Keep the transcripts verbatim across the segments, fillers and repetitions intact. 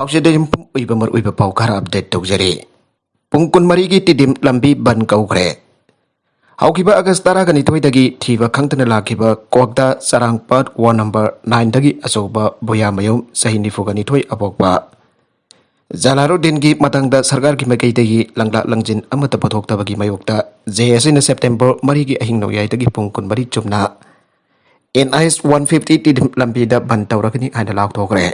ꯄꯥꯎꯆꯦꯗ ꯌꯨꯝꯐꯝ ꯑꯣꯏꯕ ꯃꯔꯨꯑꯣꯏꯕ ꯄꯥꯎ ꯈꯔ ꯑꯞꯗꯦꯠ ꯇꯧꯖꯔꯤ꯫ ꯄꯨꯡ ꯀꯨꯟꯃꯔꯤꯒꯤ ꯇꯤꯗꯤꯝ ꯂꯝꯕꯤ ꯕꯟ ꯀꯧꯈ꯭ꯔꯦ꯫ ꯍꯧꯈꯤꯕ ꯑꯥꯒꯁ ꯇꯔꯥꯒ ꯅꯤꯊꯣꯏꯗꯒꯤ ꯊꯤꯕ ꯈꯪꯗꯅ ꯂꯥꯛꯈꯤꯕ ꯀ꯭ꯋꯥꯛꯇꯥ ꯆꯔꯥꯡꯄꯥꯠ ꯋꯥꯔꯗ ꯅꯝꯕꯔ ꯅꯥꯏꯟꯗꯒꯤ ꯑꯆꯧꯕ ꯕꯣꯌꯥꯃꯌꯨꯝ ꯆꯍꯤ ꯅꯤꯐꯨꯒ ꯅꯤꯊꯣꯏ ꯑꯄꯣꯛꯄ ꯖꯂꯥꯂꯨꯗꯤꯟꯒꯤ ꯃꯇꯥꯡꯗ ꯁꯔꯀꯥꯔꯒꯤ ꯃꯥꯏꯀꯩꯗꯒꯤ ꯂꯪꯂꯥ ꯂꯪꯖꯤꯟ ꯑꯃꯠꯇ ꯄꯨꯊꯣꯛꯇꯕꯒꯤ ꯃꯥꯌꯣꯛꯇ ꯖꯦ ꯑꯦꯁ ꯁꯤꯅ ꯁꯦꯞꯇꯦꯝꯕꯔ ꯃꯔꯤꯒꯤ ꯑꯍꯤꯡ ꯅꯣꯡꯌꯥꯏꯗꯒꯤ ꯄꯨꯡ ꯀꯨꯟꯃꯔꯤ ꯆꯨꯝꯅ N H one fifty Tiddim ꯂꯝꯕꯤꯗ ꯕꯟ ꯇꯧꯔꯒꯅꯤ ꯍꯥꯏꯅ ꯂꯥꯎꯊꯣꯛꯈ꯭ꯔꯦ꯫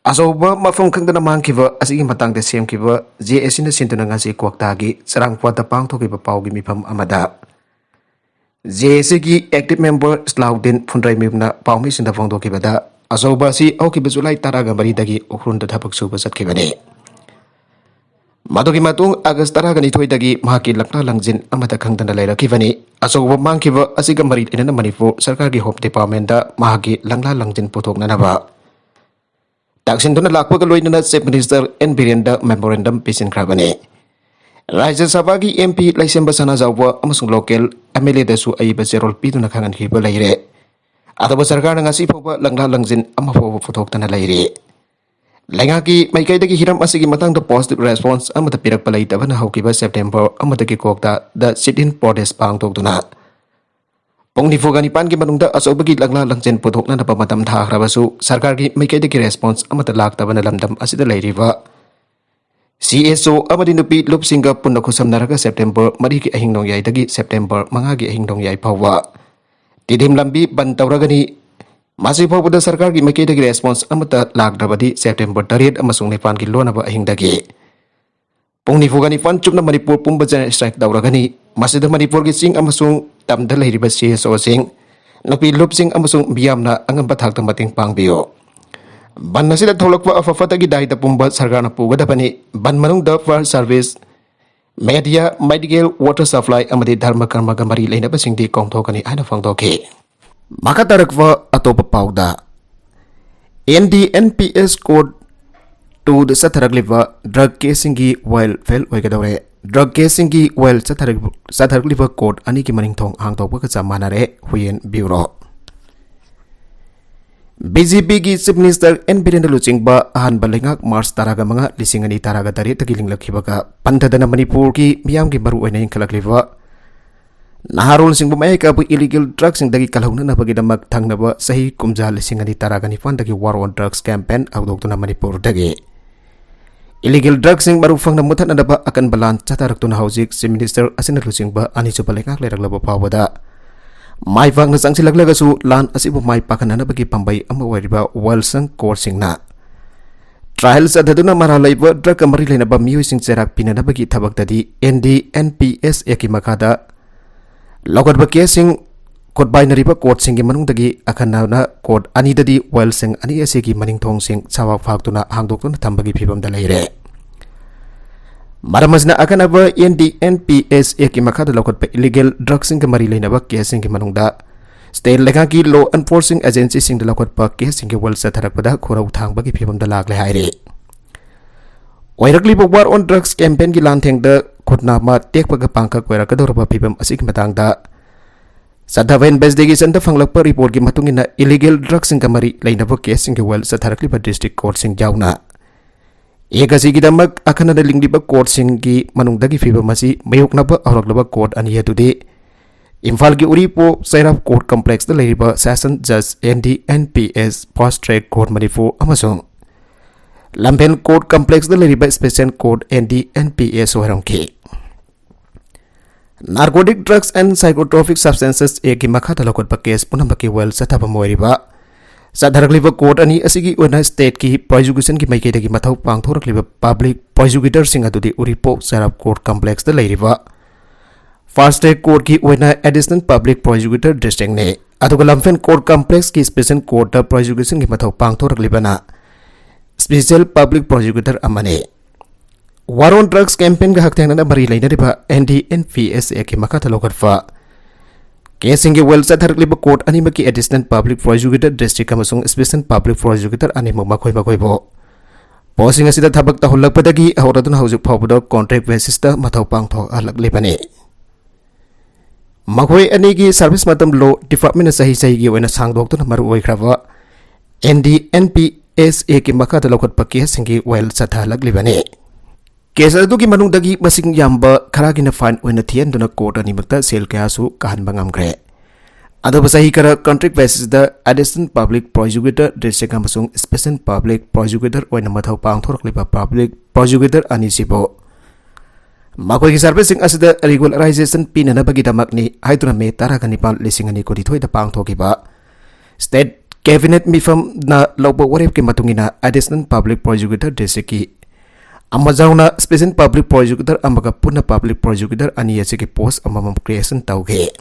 ꯑꯆꯧꯕ ꯃꯐꯝ ꯈꯪꯗꯅ ꯃꯥꯡꯈꯤꯕ ꯑꯁꯤꯒꯤ ꯃꯇꯥꯡꯗ ꯁꯦꯝꯈꯤꯕ ꯖꯦ ꯑꯦꯁ ꯁꯤꯅ ꯁꯤꯟꯗꯨꯅ ꯉꯁꯤ ꯀ꯭ꯋꯥꯛꯇꯥꯒꯤ ꯆꯔꯥꯡꯄꯥꯠꯇ ꯄꯥꯡꯊꯣꯛꯈꯤꯕ ꯄꯥꯎꯒꯤ ꯃꯤꯐꯝ ꯑꯃꯗ ꯖꯦ ꯑꯦꯁ ꯁꯤꯒꯤ ꯑꯦꯛꯇꯤꯚ ꯃꯦꯝꯕꯔ ꯁꯂꯥꯎꯗꯤꯟ ꯐꯨꯟꯗ꯭ꯔꯩꯃꯌꯨꯝꯅ ꯄꯥꯎꯃꯤꯁꯤꯡꯗ ꯐꯣꯡꯗꯣꯛꯈꯤꯕꯗ, ꯑꯆꯧꯕ ꯑꯁꯤ ꯍꯧꯈꯤꯕ ꯖꯨꯂꯥꯏ ꯇꯔꯥꯒ ꯃꯔꯤꯗꯒꯤ ꯎꯈ꯭ꯔꯨꯜꯗ ꯊꯕꯛ ꯁꯨꯕ ꯆꯠꯈꯤꯕꯅꯤ꯫ ꯃꯗꯨꯒꯤ ꯃꯇꯨꯡ ꯑꯥꯒꯁ ꯇꯔꯥꯒ ꯅꯤꯊꯣꯏꯗꯒꯤ ꯃꯍꯥꯛꯀꯤ ꯂꯪꯂꯥ ꯂꯪꯖꯤꯟ ꯑꯃꯠꯇ ꯈꯪꯗꯅ ꯂꯩꯔꯛꯈꯤꯕꯅꯤ꯫ ꯑꯆꯧꯕ ꯃꯥꯡꯈꯤꯕ ꯑꯁꯤꯒ ꯃꯔꯤ ꯂꯩꯅꯅ ꯃꯅꯤꯄꯨꯔ ꯁꯔꯀꯥꯔꯒꯤ ꯍꯣꯝ ꯗꯤꯄꯥꯔꯠꯃꯦꯟꯗ ꯃꯍꯥꯛꯀꯤ ꯂꯪꯂꯥ ꯂꯪꯖꯤꯟ ꯄꯨꯊꯣꯛꯅꯅꯕ ꯇꯥꯛꯁꯤꯟꯗꯨꯅ ꯂꯥꯛꯄꯒ ꯂꯣꯏꯅꯅ ꯆꯤꯐ ꯃꯤꯅꯤꯁꯇꯔ ꯑꯦꯟ ꯕꯤꯔꯦꯟꯗ ꯃꯦꯃꯣꯔꯦꯟꯗꯝ ꯄꯤꯁꯤꯟꯈ꯭ꯔꯕꯅꯤ꯫ ꯔꯥꯖ꯭ꯌ ꯁꯚꯥꯒꯤ ꯑꯦꯝ ꯄꯤ ꯂꯩꯁꯦꯝꯕ ꯁꯅꯥꯖꯥꯎꯕ ꯑꯃꯁꯨꯡ ꯂꯣꯀꯦꯜ ꯑꯦꯝ ꯑꯦꯜ ꯑꯦꯗꯁꯨ ꯑꯏꯕ ꯆꯦꯔꯣꯜ ꯄꯤꯗꯨꯅ ꯈꯪꯍꯟꯈꯤꯕ ꯂꯩꯔꯦ꯫ ꯑꯗꯨꯕꯨ ꯁꯔꯀꯥꯔꯅ ꯉꯁꯤ ꯐꯥꯎꯕ ꯂꯪꯂꯥ ꯂꯪꯖꯤꯟ ꯑꯃ ꯐꯥꯎꯕ ꯄꯨꯊꯣꯛꯇꯅ ꯂꯩꯔꯤ꯫ ꯂꯩꯉꯥꯛꯀꯤ ꯃꯥꯏꯀꯩꯗꯒꯤ ꯍꯤꯔꯝ ꯑꯁꯤꯒꯤ ꯃꯇꯥꯡꯗ ꯄꯣꯖꯤꯇꯤꯚ ꯔꯦꯁꯄꯣꯟꯁ ꯑꯃꯠꯇ ꯄꯤꯔꯛꯄ ꯂꯩꯇꯕꯅ ꯍꯧꯈꯤꯕ ꯁꯦꯞꯇꯦꯝꯕꯔ ꯑꯃꯗꯒꯤ ꯀ꯭ꯋꯥꯛꯇꯥꯗ ꯁꯤꯠ ꯏꯟ ꯄ꯭ꯔꯣꯇꯦꯁ ꯄꯥꯡꯊꯣꯛꯇꯨꯅ ꯄꯨꯡ ꯅꯤꯐꯨꯒ ꯅꯤꯄꯥꯟꯒꯤ ꯃꯅꯨꯡꯗ ꯑꯆꯧꯕꯒꯤ ꯂꯪꯂꯥ ꯂꯪꯖꯤꯟ ꯄꯨꯊꯣꯛꯅꯅꯕ ꯃꯇꯝ ꯊꯥꯈ꯭ꯔꯕꯁꯨ, ꯁꯔꯀꯥꯔꯒꯤ ꯃꯥꯏꯀꯩꯗꯒꯤ ꯔꯦꯁꯄꯣꯟꯁ ꯑꯃꯠꯇ ꯂꯥꯛꯇꯕꯅ ꯂꯝꯗꯝ ꯑꯁꯤꯗ ꯂꯩꯔꯤꯕ ꯁꯤ ꯑꯦꯁ ꯑꯣ ꯑꯃꯗꯤ ꯅꯨꯄꯤ ꯂꯨꯞꯁꯤꯡꯒ ꯄꯨꯟꯅ ꯈꯨꯠꯁꯝꯅꯔꯒ ꯁꯦꯞꯇꯦꯝꯕꯔ ꯃꯔꯤꯒꯤ ꯑꯍꯤꯡ ꯅꯣꯡꯌꯥꯏꯗꯒꯤ ꯁꯦꯞꯇꯦꯝꯕꯔ ꯃꯉꯥꯒꯤ ꯑꯍꯤꯡ ꯅꯣꯡꯌꯥꯏ ꯐꯥꯎꯕ ꯇꯤꯗꯤꯝ ꯂꯝꯕꯤ ꯕꯟ ꯇꯧꯔꯒꯅꯤ꯫ ꯃꯁꯤ ꯐꯥꯎꯕꯗ ꯁꯔꯀꯥꯔꯒꯤ ꯃꯥꯏꯀꯩꯗꯒꯤ ꯔꯦꯁꯄꯣꯟꯁ ꯑꯃꯠꯇ ꯂꯥꯛꯇ꯭ꯔꯕꯗꯤ ꯁꯦꯞꯇꯦꯝꯕꯔ ꯇꯔꯦꯠ ꯑꯃꯁꯨꯡ ꯅꯤꯄꯥꯟꯒꯤ ꯂꯣꯟꯅꯕ ꯑꯍꯤꯡꯗꯒꯤ ꯄꯨꯡ ꯅꯤꯐꯨꯒ ꯅꯤꯄꯥꯟ ꯆꯨꯞꯅ ꯃꯅꯤꯄꯨꯔ ꯄꯨꯝꯕ ꯖꯦꯅꯔꯦꯜ ꯁ꯭ꯇ꯭ꯔꯥꯏꯛ ꯇꯧꯔꯒꯅꯤ꯫ ꯃꯁꯤꯗ ꯃꯅꯤꯄꯨꯔꯒꯤ ꯆꯤꯡ ꯑꯃꯁꯨꯡ ꯇꯝꯗ ꯂꯩꯔꯤꯕ ꯁꯤ ꯑꯦꯁ ꯑꯣꯁꯤꯡ, ꯅꯨꯄꯤ ꯂꯨꯞꯁꯤꯡ ꯑꯃꯁꯨꯡ ꯃꯤꯌꯥꯝꯅ ꯑꯉꯝꯕ ꯊꯥꯛꯇ ꯃꯇꯦꯡ ꯄꯥꯡꯕꯤꯌꯨ꯫ ꯕꯟ ꯑꯁꯤꯗ ꯊꯣꯛꯂꯛꯄ ꯑꯐ ꯐꯠꯇꯒꯤ ꯗꯥꯏꯇ ꯄꯨꯝꯕ ꯁꯔꯀꯥꯔꯅ ꯄꯨꯒꯗꯕꯅꯤ꯫ ꯕꯟ ꯃꯅꯨꯡꯗ Fire service, media, medical, water supply ꯑꯃꯗꯤ ꯙꯔꯃ ꯀꯔꯃꯒ ꯃꯔꯤ ꯂꯩꯅꯕꯁꯤꯡꯗꯤ ꯀꯣꯝꯊꯣꯛꯀꯅꯤ ꯍꯥꯏꯅ ꯐꯣꯡꯗꯣꯛꯈꯤ꯫ ꯃꯈꯥ ꯇꯥꯔꯛꯄ ꯑꯇꯣꯞꯄ ꯄꯥꯎꯗ, and D P P S court ꯇꯨꯗ ꯆꯠꯊꯔꯛꯂꯤꯕ drug ꯀꯦꯁꯁꯤꯡꯒꯤ wild fail ꯑꯣꯏꯒꯗꯧꯔꯦ꯫ Drug ꯀꯦꯁꯁꯤꯡꯒꯤ wild ꯆꯠꯊꯔꯛ-, ꯆꯠꯊꯔꯛꯂꯤꯕ court ꯑꯅꯤꯒꯤ ꯃꯅꯤꯡ ꯊꯣꯡ ꯍꯥꯡꯗꯣꯛꯄꯒ ꯆꯞ ꯃꯥꯟꯅꯔꯦ꯫ ꯍꯨꯌꯦꯟ ꯕ꯭ꯌꯨꯔꯣ꯫ ꯕꯤ ꯖꯦ ꯄꯤꯒꯤ Chief Minister ꯑꯦꯟ ꯕꯤꯔꯦꯟꯗ ꯂꯨꯆꯤꯡꯕ ꯑꯍꯥꯟꯕ ꯂꯩꯉꯥꯛ March ꯇꯔꯥꯒ ꯃꯉꯥ, ꯂꯤꯁꯤꯡ ꯑꯅꯤ ꯇꯔꯥꯒ ꯇꯔꯦꯠꯇꯒꯤ ꯂꯤꯡꯂꯛꯈꯤꯕꯒ ꯄꯟꯊꯗꯅ ꯃꯅꯤꯄꯨꯔꯒꯤ ꯃꯤꯌꯥꯝꯒꯤ ꯃꯔꯨꯑꯣꯏꯅ ꯏꯟꯈꯠꯂꯛꯂꯤꯕ ꯅꯍꯥꯔꯣꯜꯁꯤꯡꯕꯨ ꯃꯌꯥꯏ ꯀꯥꯕꯨ illegal drugꯁꯤꯡꯗꯒꯤ ꯀꯜꯍꯧꯅꯅꯕꯒꯤꯗꯃꯛ ꯊꯪꯅꯕ ꯆꯍꯤ ꯀꯨꯝꯖꯥ ꯂꯤꯁꯤꯡ ꯑꯅꯤ ꯇꯔꯥꯒ ꯅꯤꯄꯥꯟꯗꯒꯤ War on Drugs campaign ꯍꯧꯗꯣꯛꯇꯨꯅ ꯃꯅꯤꯄꯨꯔꯗꯒꯤ illegal drugꯁꯤꯡ ꯃꯔꯨ ꯐꯪꯅ ꯃꯨꯊꯠꯅꯅꯕ ꯑꯀꯟꯕ ꯂꯥꯟ ꯆꯠꯊꯔꯛꯇꯨꯅ ꯍꯧꯖꯤꯛ Chief Minister ꯑꯁꯤꯅ ꯂꯨꯆꯤꯡꯕ ꯑꯅꯤꯁꯨꯕ ꯂꯩꯉꯥꯛ ꯂꯩꯔꯛꯂꯕ ꯐꯥꯎꯕꯗ ꯃꯥꯏ ꯄꯥꯛꯅ ꯆꯪꯁꯤꯜꯂꯛꯂꯒꯁꯨ ꯂꯥꯟ ꯑꯁꯤꯕꯨ ꯃꯥꯏ ꯄꯥꯛꯍꯟꯅꯅꯕꯒꯤ ꯄꯥꯝꯕꯩ ꯑꯃ ꯑꯣꯏꯔꯤꯕ ꯋꯥꯌꯦꯜꯁꯪ courtꯁꯤꯡꯅ trial ꯆꯠꯊꯗꯨꯅ ꯃꯔꯥꯜ ꯂꯩꯕ drugꯀ ꯃꯔꯤ ꯂꯩꯅꯕ ꯃꯤꯑꯣꯏꯁꯤꯡ ꯆꯩꯔꯥꯛ ꯄꯤꯅꯅꯕꯒꯤ ꯊꯕꯛꯇꯗꯤ N D N P S Actꯀꯤ ꯃꯈꯥꯗ ꯂꯧꯈꯠꯄ caseꯁꯤꯡ ꯈꯨꯠꯕꯥꯏꯅꯔꯤꯕ courtꯁꯤꯡꯒꯤ ꯃꯅꯨꯡꯗꯒꯤ ꯑꯈꯟꯅꯅ court ꯑꯅꯤꯗꯗꯤ ꯋꯥꯌꯦꯜꯁꯪ ꯑꯅꯤ ꯑꯁꯤꯒꯤ ꯃꯅꯤꯡ ꯊꯣꯡꯁꯤꯡ ꯁꯥꯋꯥꯛ ꯐꯥꯛꯇꯨꯅ ꯍꯥꯡꯗꯣꯛꯇꯨꯅ ꯊꯝꯕꯒꯤ ꯐꯤꯕꯝꯗ ꯂꯩꯔꯦ꯫ ꯃꯔꯝ ꯑꯁꯤꯅ ꯑꯈꯟꯅꯕ N D N P S Actꯀꯤ ꯃꯈꯥꯗ ꯂꯧꯈꯠꯄ illegal drugꯁꯤꯡꯒ ꯃꯔꯤ ꯂꯩꯅꯕ caseꯁꯤꯡꯒꯤ ꯃꯅꯨꯡꯗ state ꯂꯩꯉꯥꯛꯀꯤ law enforcing agencyꯁꯤꯡꯗ ꯂꯧꯈꯠꯄ caseꯁꯤꯡꯒꯤ ꯋꯥꯌꯦꯜ ꯆꯠꯊꯔꯛꯄꯗ ꯈꯨꯔꯧ ꯊꯥꯡꯕꯒꯤ ꯐꯤꯕꯝꯗ ꯂꯥꯛꯂꯦ ꯍꯥꯏꯔꯤ꯫ ꯑꯣꯏꯔꯛꯂꯤꯕ War on Drugs campaignꯒꯤ ꯂꯥꯟꯊꯦꯡꯗ ꯈꯨꯠꯅꯥꯃ ꯇꯦꯛꯄꯒ ꯄꯥꯡꯈꯛ ꯑꯣꯏꯔꯛꯀꯗꯧꯔꯕ ꯐꯤꯕꯝ ꯑꯁꯤꯒꯤ ꯃꯇꯥꯡꯗ ꯆꯠꯊꯕ investigationꯗ ꯐꯪꯂꯛꯄ reportꯀꯤ ꯃꯇꯨꯡ ꯏꯟꯅ, illegal drugꯁꯤꯡꯒ ꯃꯔꯤ ꯂꯩꯅꯕ caseꯁꯤꯡꯒꯤ ꯋꯥꯌꯦꯜ ꯆꯠꯊꯔꯛꯂꯤꯕ district courtꯁꯤꯡ ꯌꯥꯎꯅ ꯑꯦꯛꯁꯤꯒꯤꯗꯃꯛ ꯑꯈꯟꯅꯅ ꯂꯤꯡꯂꯤꯕ courtꯁꯤꯡꯒꯤ ꯃꯅꯨꯡꯗꯒꯤ ꯐꯤꯕꯝ ꯑꯁꯤ ꯃꯥꯌꯣꯛꯅꯕ ꯍꯧꯔꯛꯂꯕ court ꯑꯅꯤ ꯑꯗꯨꯗꯤ ꯏꯝꯐꯥꯜꯒꯤ ꯎꯔꯤꯄꯣꯛ ꯆꯩꯔꯥꯞ court complexꯇ ꯂꯩꯔꯤꯕ Session Judge N D N P S Fast Track Court Manipur ꯑꯃꯁꯨꯡ ꯂꯝꯐꯦꯜ court complexꯇ ꯂꯩꯔꯤꯕ Special Court N D N P S ꯑꯣꯏꯔꯝꯈꯤ꯫ Narcotic Drugs and Psychotropic Substances Actꯀꯤ ꯃꯈꯥꯗ ꯂꯧꯈꯠꯄ case ꯄꯨꯝꯅꯃꯛꯀꯤ ꯋꯥꯌꯦꯜ ꯆꯠꯊꯐꯝ ꯑꯣꯏꯔꯤꯕ ꯆꯠꯊꯔꯛꯂꯤꯕ court ꯑꯅꯤ ꯑꯁꯤꯒꯤ ꯑꯣꯏꯅ stateꯀꯤ prosecutionꯒꯤ ꯃꯥꯏꯀꯩꯗꯒꯤ ꯃꯊꯧ ꯄꯥꯡꯊꯣꯔꯛꯂꯤꯕ public prosecutorꯁꯤꯡ ꯑꯗꯨꯗꯤ ꯎꯔꯤꯄꯣꯛ ꯆꯩꯔꯥꯞ court complexꯇ ꯂꯩꯔꯤꯕ Fast Track Courtꯀꯤ ꯑꯣꯏꯅ Additional Public Prosecutor districtꯅꯤ꯫ ꯑꯗꯨꯒ ꯂꯝꯐꯦꯜ court complexꯀꯤ Special Courtꯇ prosecutionꯒꯤ ꯃꯊꯧ ꯄꯥꯡꯊꯣꯔꯛꯂꯤꯕꯅ Special Public Prosecutor ꯑꯃꯅꯤ꯫ War on Drugs campaignꯒ ꯍꯛꯊꯦꯡꯅꯅ ꯃꯔꯤ ꯂꯩꯅꯔꯤꯕ N D N P S Actꯀꯤ ꯃꯈꯥꯗ ꯂꯧꯈꯠꯄ caseꯁꯤꯡꯒꯤ ꯋꯥꯌꯦꯜ ꯆꯠꯊꯔꯛꯂꯤꯕ court ꯑꯅꯤꯃꯛꯀꯤ Additional Public Prosecutor district ꯑꯃꯁꯨꯡ Special Public Prosecutor ꯑꯅꯤꯃꯛ ꯃꯈꯣꯏ ꯃꯈꯣꯏꯕꯨ postꯁꯤꯡ ꯑꯁꯤꯗ ꯊꯕꯛ ꯇꯧꯍꯜꯂꯛꯄꯗꯒꯤ ꯍꯧꯔꯗꯨꯅ ꯍꯧꯖꯤꯛ ꯐꯥꯎꯕꯗ contract basisꯇ ꯃꯊꯧ ꯄꯥꯡꯊꯣꯛꯍꯜꯂꯛꯂꯤꯕꯅꯤ꯫ ꯃꯈꯣꯏ ꯑꯅꯤꯒꯤ service ꯃꯇꯝ law departmentꯅ ꯆꯍꯤ ꯆꯍꯤꯒꯤ ꯑꯣꯏꯅ ꯁꯥꯡꯗꯣꯛꯇꯨꯅ ꯃꯔꯨ ꯑꯣꯏꯈ꯭ꯔꯕ and D P P S ꯑꯦꯒꯤ ꯃꯈꯥꯗ ꯂꯧꯈꯠꯄ ꯀꯦꯁꯁꯤꯡꯒꯤ ꯋꯥꯌꯦꯜ ꯆꯠꯊꯍꯜꯂꯛꯂꯤꯕꯅꯤ꯫ ꯀꯦꯁ ꯑꯗꯨꯒꯤ ꯃꯅꯨꯡꯗꯒꯤ ꯃꯁꯤꯡ ꯌꯥꯝꯕ ꯈꯔꯒꯤꯅ ꯐꯥꯏꯟ ꯑꯣꯏꯅ ꯊꯤꯍꯟꯗꯨꯅ ꯀꯣꯔꯠ ꯑꯅꯤꯃꯛꯇ ꯁꯦꯜ ꯀꯌꯥꯁꯨ ꯀꯥꯍꯟꯕ ꯉꯝꯈ꯭ꯔꯦ꯫ ꯑꯗꯨꯕꯨ ꯆꯍꯤ ꯈꯔ contract ꯕꯦꯁꯤꯁꯇ additional public prosecutor district ꯑꯃꯁꯨꯡ ꯁ꯭ꯄꯦꯁꯦꯜ ꯄꯕ꯭ꯂꯤꯛ ꯄ꯭ꯔꯣꯁꯤꯀ꯭ꯌꯨꯇꯔ ꯑꯣꯏꯅ ꯃꯊꯧ ꯄꯥꯡꯊꯣꯔꯛꯂꯤꯕ ꯄꯕ꯭ꯂꯤꯛ ꯄ꯭ꯔꯣꯁꯤꯀ꯭ꯌꯨꯇꯔ ꯑꯅꯤꯁꯤꯕꯨ ꯃꯈꯣꯏꯒꯤ ꯁꯔꯚꯤꯁꯁꯤꯡ ꯑꯁꯤꯗ ꯔꯤꯒꯨꯂꯔꯥꯏꯖꯦꯁꯟ ꯄꯤꯅꯅꯕꯒꯤꯗꯃꯛꯅꯤ ꯍꯥꯏꯗꯨꯅ ꯃꯦ ꯇꯔꯥꯒ ꯅꯤꯄꯥꯟ, ꯂꯤꯁꯤꯡ ꯑꯅꯤ ꯀꯨꯟꯅꯤꯊꯣꯏꯗ ꯄꯥꯡꯊꯣꯛꯈꯤꯕ ꯁ꯭ꯇꯦꯠ ꯀꯦꯕꯤꯅꯦꯠ ꯃꯤꯐꯝꯅ ꯂꯧꯕ ꯋꯥꯔꯦꯞꯀꯤ ꯃꯇꯨꯡ ꯏꯟꯅ ꯑꯦꯗꯤꯁꯅꯦꯜ ꯄꯕ꯭ꯂꯤꯛ ꯄ꯭ꯔꯣꯁꯤꯀ꯭ꯌꯨꯇꯔ ꯗꯤꯁꯇ꯭ꯔꯤꯛꯀꯤ ꯑꯃ ꯌꯥꯎꯅ ꯁ꯭ꯄꯦꯁꯦꯜ ꯄꯕ꯭ꯂꯤꯛ ꯄ꯭ꯔꯣꯁꯤꯀ꯭ꯌꯨꯇꯔ ꯑꯃꯒ ꯄꯨꯟꯅ ꯄꯕ꯭ꯂꯤꯛ ꯄ꯭ꯔꯣꯁꯤꯀ꯭ꯌꯨꯇꯔ ꯑꯅꯤ ꯑꯁꯤꯒꯤ ꯄꯣꯁ ꯑꯃꯃꯝ ꯀ꯭ꯔꯤꯌꯦꯁꯟ ꯇꯧꯈꯤ꯫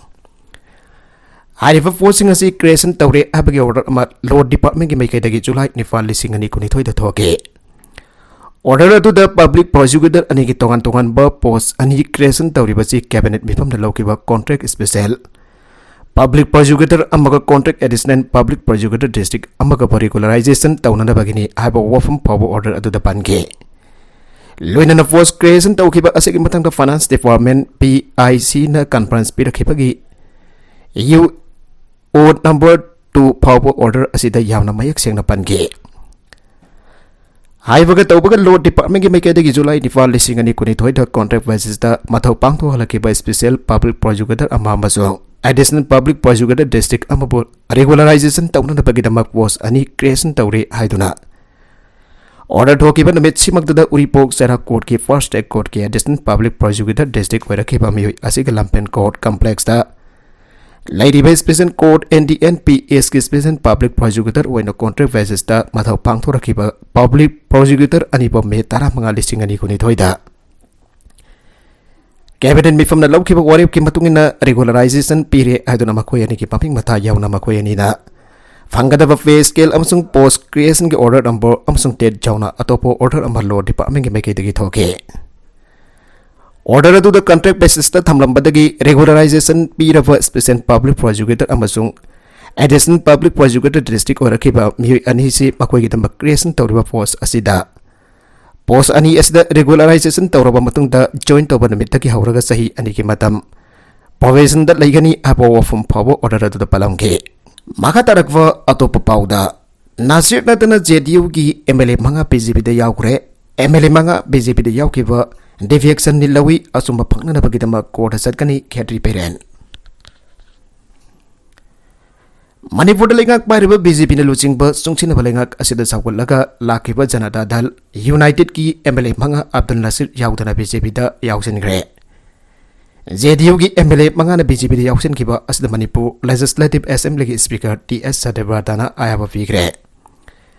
ꯍꯥꯏꯔꯤꯕ ꯄꯣꯁꯁꯤꯡ ꯑꯁꯤ ꯀ꯭ꯔꯤꯌꯦꯁꯟ ꯇꯧꯔꯦ ꯍꯥꯏꯕꯒꯤ ꯑꯣꯔꯗꯔ ꯑꯃ ꯂꯣ ꯗꯤꯄꯥꯔꯠꯃꯦꯟꯒꯤ ꯃꯥꯏꯀꯩꯗꯒꯤ ꯖꯨꯂꯥꯏ ꯅꯤꯄꯥꯟ, ꯂꯤꯁꯤꯡ ꯑꯅꯤ ꯀꯨꯟꯅꯤꯊꯣꯏꯗ ꯊꯣꯛꯈꯤ꯫ ꯑꯣꯔꯗꯔ ꯑꯗꯨꯗ ꯄꯕ꯭ꯂꯤꯛ ꯄ꯭ꯔꯣꯁꯤꯀ꯭ꯌꯨꯇꯔ ꯑꯅꯤꯒꯤ ꯇꯣꯉꯥꯟ ꯇꯣꯉꯥꯟꯕ ꯄꯣꯁ ꯑꯅꯤ ꯀ꯭ꯔꯤꯌꯦꯁꯟ ꯇꯧꯔꯤꯕꯁꯤ ꯀꯦꯕꯤꯅꯦꯠ ꯃꯤꯐꯝꯗ ꯂꯧꯈꯤꯕ ꯀꯟꯇ꯭ꯔꯦꯛ ꯁ꯭ꯄꯦꯁꯦꯜ ꯄꯕ꯭ꯂꯤꯛ ꯄ꯭ꯔꯣꯁꯤꯀ꯭ꯌꯨꯇꯔ ꯑꯃꯒ contract additional public prosecutor district ꯑꯃꯒꯕꯨ ꯔꯤꯒꯨꯂꯔꯥꯏꯖꯦꯁꯟ ꯇꯧꯅꯅꯕꯒꯤꯅꯤ ꯍꯥꯏꯕ ꯋꯥꯐꯝ ꯐꯥꯎꯕ ꯑꯣꯔꯗꯔ ꯑꯗꯨꯗ ꯄꯟꯈꯤ꯫ ꯂꯣꯏꯅꯅ ꯄꯣꯁ ꯀ꯭ꯔꯤꯌꯦꯁꯟ ꯇꯧꯈꯤꯕ ꯑꯁꯤꯒꯤ ꯃꯊꯪꯗ ꯐꯥꯏꯅꯥꯟꯁ ꯗꯤꯄꯥꯔꯠꯃꯦꯟ, ꯄꯤ ꯑꯥꯏ ꯁꯤꯅ ꯀꯟꯐꯔꯦꯟꯁ ꯄꯤꯔꯛꯈꯤꯕꯒꯤ ꯌꯨ ꯑꯣ ꯅꯝꯕꯔ ꯇꯨ ꯐꯥꯎꯕ ꯑꯣꯔꯗꯔ ꯑꯁꯤꯗ ꯌꯥꯝꯅ ꯃꯌꯦꯛ ꯁꯦꯡꯅ ꯄꯟꯈꯤ꯫ ꯍꯥꯏꯕꯒ ꯇꯧꯕꯒ ꯂꯣ ꯗꯤꯄꯥꯔꯠꯃꯦꯟꯒꯤ ꯃꯥꯏꯀꯩꯗꯒꯤ ꯖꯨꯂꯥꯏ ꯅꯤꯄꯥꯟ, ꯂꯤꯁꯤꯡ ꯑꯅꯤ ꯀꯨꯟꯅꯤꯊꯣꯏꯗ ꯀꯟꯇ꯭ꯔꯦꯛ ꯕꯦꯁꯤꯁꯇ ꯃꯊꯧ ꯄꯥꯡꯊꯣꯛꯍꯜꯂꯛꯈꯤꯕ ꯁ꯭ꯄꯦꯁꯦꯜ ꯄꯕ꯭ꯂꯤꯛ ꯄ꯭ꯔꯣꯁꯤꯀ꯭ꯌꯨꯇꯔ ꯑꯃ ꯑꯃꯁꯨꯡ ꯑꯦꯗꯤꯁꯅꯦꯜ ꯄꯕ꯭ꯂꯤꯛ ꯄ꯭ꯔꯣꯁꯤꯀ꯭ꯌꯨꯇꯔ ꯗꯤꯁꯇ꯭ꯔꯤꯛ ꯑꯃꯕꯨ ꯔꯤꯒꯨꯂꯔꯥꯏꯖꯦꯁꯟ ꯇꯧꯅꯅꯕꯒꯤꯗꯃꯛ ꯄꯣꯁ ꯑꯅꯤ ꯀ꯭ꯔꯤꯌꯦꯁꯟ ꯇꯧꯔꯦ ꯍꯥꯏꯗꯨꯅ ꯑꯣꯔꯗꯔ ꯊꯣꯛꯈꯤꯕ ꯅꯨꯃꯤꯠꯁꯤꯃꯛꯇꯗ ꯎꯔꯤꯄꯣꯛ ꯆꯩꯔꯥꯛ ꯀꯣꯔꯠꯀꯤ ꯐꯥꯔꯁ ꯇ꯭ꯔꯦꯛ ꯀꯣꯔꯠꯀꯤ ꯑꯦꯗꯤꯁꯅꯦꯜ ꯄꯕ꯭ꯂꯤꯛ ꯄ꯭ꯔꯣꯁꯤꯀ꯭ꯌꯨꯇꯔ ꯗꯤꯁꯇ꯭ꯔꯤꯛ ꯑꯣꯏꯔꯛꯈꯤꯕ ꯃꯤꯑꯣꯏ ꯑꯁꯤꯒ ꯂꯝꯐꯦꯜ ꯀꯣꯔꯠ ꯀꯝꯄ꯭ꯂꯦꯛꯁꯇ ꯂꯩꯔꯤꯕ special court, N D P ꯄꯤ ꯑꯦꯁꯀꯤ ꯁ꯭ꯄꯦꯁꯦꯜ ꯄꯕ꯭ꯂꯤꯛ ꯄ꯭ꯔꯣꯁꯤꯀ꯭ꯌꯨꯇꯔ ꯑꯣꯏꯅ ꯀꯟꯇ꯭ꯔꯦꯛ ꯕꯦꯁꯤꯁꯇ ꯃꯊꯧ ꯄꯥꯡꯊꯣꯔꯛꯈꯤꯕ ꯄꯕ꯭ꯂꯤꯛ ꯄ꯭ꯔꯣꯁꯤꯀ꯭ꯌꯨꯇꯔ ꯑꯅꯤꯕꯨ ꯃꯦ ꯇꯔꯥꯃꯉꯥ, ꯂꯤꯁꯤꯡ ꯑꯅꯤ ꯀꯨꯟꯅꯤꯊꯣꯏꯗ ꯀꯦꯕꯤꯅꯦꯠ ꯃꯤꯐꯝꯅ ꯂꯧꯈꯤꯕ ꯋꯥꯔꯦꯞꯀꯤ ꯃꯇꯨꯡ ꯏꯟꯅ ꯔꯤꯒꯨꯂꯔꯥꯏꯖꯦꯁꯟ ꯄꯤꯔꯦ ꯍꯥꯏꯗꯨꯅ ꯃꯈꯣꯏ ꯑꯅꯤꯒꯤ ꯃꯃꯤꯡ ꯃꯊꯥ ꯌꯥꯎꯅ ꯃꯈꯣꯏ ꯑꯅꯤꯅ ꯐꯪꯒꯗꯕ ꯄꯦ ꯁ꯭ꯀꯦꯜ ꯑꯃꯁꯨꯡ ꯄꯣꯁ ꯀ꯭ꯔꯤꯌꯦꯁꯟꯒꯤ ꯑꯣꯔꯗꯔ ꯅꯝꯕꯔ ꯑꯃꯁꯨꯡ ꯗꯦꯠ ꯌꯥꯎꯅ ꯑꯇꯣꯞꯄ ꯑꯣꯔꯗꯔ ꯑꯃ ꯂꯣ ꯗꯤꯄꯥꯔꯠꯃꯦꯟꯒꯤ ꯃꯥꯏꯀꯩꯗꯒꯤ ꯊꯣꯛꯈꯤ꯫ ꯑꯣꯔꯗꯔ ꯑꯗꯨꯗ ꯀꯟꯇ꯭ꯔꯦꯛ ꯕꯦꯁꯤꯁꯇ ꯊꯝꯂꯝꯕꯗꯒꯤ ꯔꯤꯒꯨꯂꯔꯥꯏꯖꯦꯁꯟ ꯄꯤꯔꯕ ꯁ꯭ꯄꯦꯁꯦꯜ ꯄꯕ꯭ꯂꯤꯛ ꯄ꯭ꯔꯣꯁꯤꯀ꯭ꯌꯨꯇꯔ ꯑꯃꯁꯨꯡ ꯑꯦꯗꯤꯁꯅꯦꯜ ꯄꯕ꯭ꯂꯤꯛ ꯄ꯭ꯔꯣꯁꯤꯀ꯭ꯌꯨꯇꯔ ꯗꯤꯁꯇ꯭ꯔꯤꯛ ꯑꯣꯏꯔꯛꯈꯤꯕ ꯃꯤꯑꯣꯏ ꯑꯅꯤꯁꯤ ꯃꯈꯣꯏꯒꯤꯗꯃꯛ ꯀ꯭ꯔꯤꯌꯦꯁꯟ ꯇꯧꯔꯤꯕ ꯄꯣꯁ ꯑꯁꯤꯗ ꯄꯣꯁ ꯑꯅꯤ ꯑꯁꯤꯗ ꯔꯤꯒꯨꯂꯔꯥꯏꯖꯦꯁꯟ ꯇꯧꯔꯕ ꯃꯇꯨꯡꯗ ꯖꯣꯏꯟ ꯇꯧꯕ ꯅꯨꯃꯤꯠꯇꯒꯤ ꯍꯧꯔꯒ ꯆꯍꯤ ꯑꯅꯤꯒꯤ ꯃꯇꯝ ꯄ꯭ꯔꯣꯕꯦꯁꯟꯗ ꯂꯩꯒꯅꯤ ꯍꯥꯏꯕ ꯋꯥꯐꯝ ꯐꯥꯎꯕ ꯑꯣꯔꯗꯔ ꯑꯗꯨꯗ ꯄꯜꯂꯝꯈꯤ꯫ ꯃꯈꯥ ꯇꯥꯔꯛꯄ ꯑꯇꯣꯞꯄ ꯄꯥꯎꯗ, ꯅꯥꯁꯤꯔ ꯅꯠꯇꯅ ꯖꯦ ꯗꯤ ꯌꯨꯒꯤ ꯑꯦꯝ ꯑꯦꯜ ꯑꯦ ꯃꯉꯥ ꯕꯤ ꯖꯦ ꯄꯤꯗ ꯌꯥꯎꯈ꯭ꯔꯦ꯫ ꯑꯦꯝ ꯑꯦꯜ ꯑꯦ ꯃꯉꯥ ꯕꯤ ꯖꯦ ꯄꯤꯗ ꯌꯥꯎꯈꯤꯕ defection ꯅꯤ ꯂꯧꯏ꯫ ꯑꯆꯨꯝꯕ ꯐꯪꯅꯅꯕꯒꯤꯗꯃꯛ ꯀꯣꯔꯠꯇ ꯆꯠꯀꯅꯤ ꯈꯦꯇ꯭ꯔꯤ ꯕꯤꯔꯦꯟ꯫ ꯃꯅꯤꯄꯨꯔꯗ ꯂꯩꯉꯥꯛ ꯄꯥꯏꯔꯤꯕ ꯕꯤ ꯖꯦ ꯄꯤꯅ ꯂꯨꯆꯤꯡꯕ ꯆꯨꯡꯁꯤꯟꯅꯕ ꯂꯩꯉꯥꯛ ꯑꯁꯤꯗ ꯁꯧꯒꯠꯂꯒ ꯂꯥꯛꯈꯤꯕ ꯖꯅꯇꯥ ꯗꯜ ꯌꯨꯅꯥꯏꯇꯦꯗꯀꯤ ꯑꯦꯝ ꯑꯦꯜ ꯑꯦ ꯃꯉꯥ ꯑꯕꯗꯨꯜ ꯅꯥꯁꯤꯔ ꯌꯥꯎꯗꯅ ꯕꯤ ꯖꯦ ꯄꯤꯗ ꯌꯥꯎꯁꯤꯟꯈ꯭ꯔꯦ꯫ ꯖꯦ ꯗꯤ ꯌꯨꯒꯤ ꯑꯦꯝ ꯑꯦꯜ ꯑꯦ ꯃꯉꯥꯅ ꯕꯤ ꯖꯦ ꯄꯤꯗ ꯌꯥꯎꯁꯤꯟꯈꯤꯕ ꯑꯁꯤꯗ ꯃꯅꯤꯄꯨꯔ ꯂꯦꯖꯤꯁꯂꯦꯇꯤꯚ ꯑꯦꯁꯦꯝꯕ꯭ꯂꯤꯒꯤ ꯁ꯭ꯄꯤꯀꯔ ꯇꯤ ꯑꯦꯁ ꯁꯇ꯭ꯌꯕ꯭ꯔꯇꯅ ꯑꯌꯥꯕ ꯄꯤꯈ꯭ꯔꯦ꯫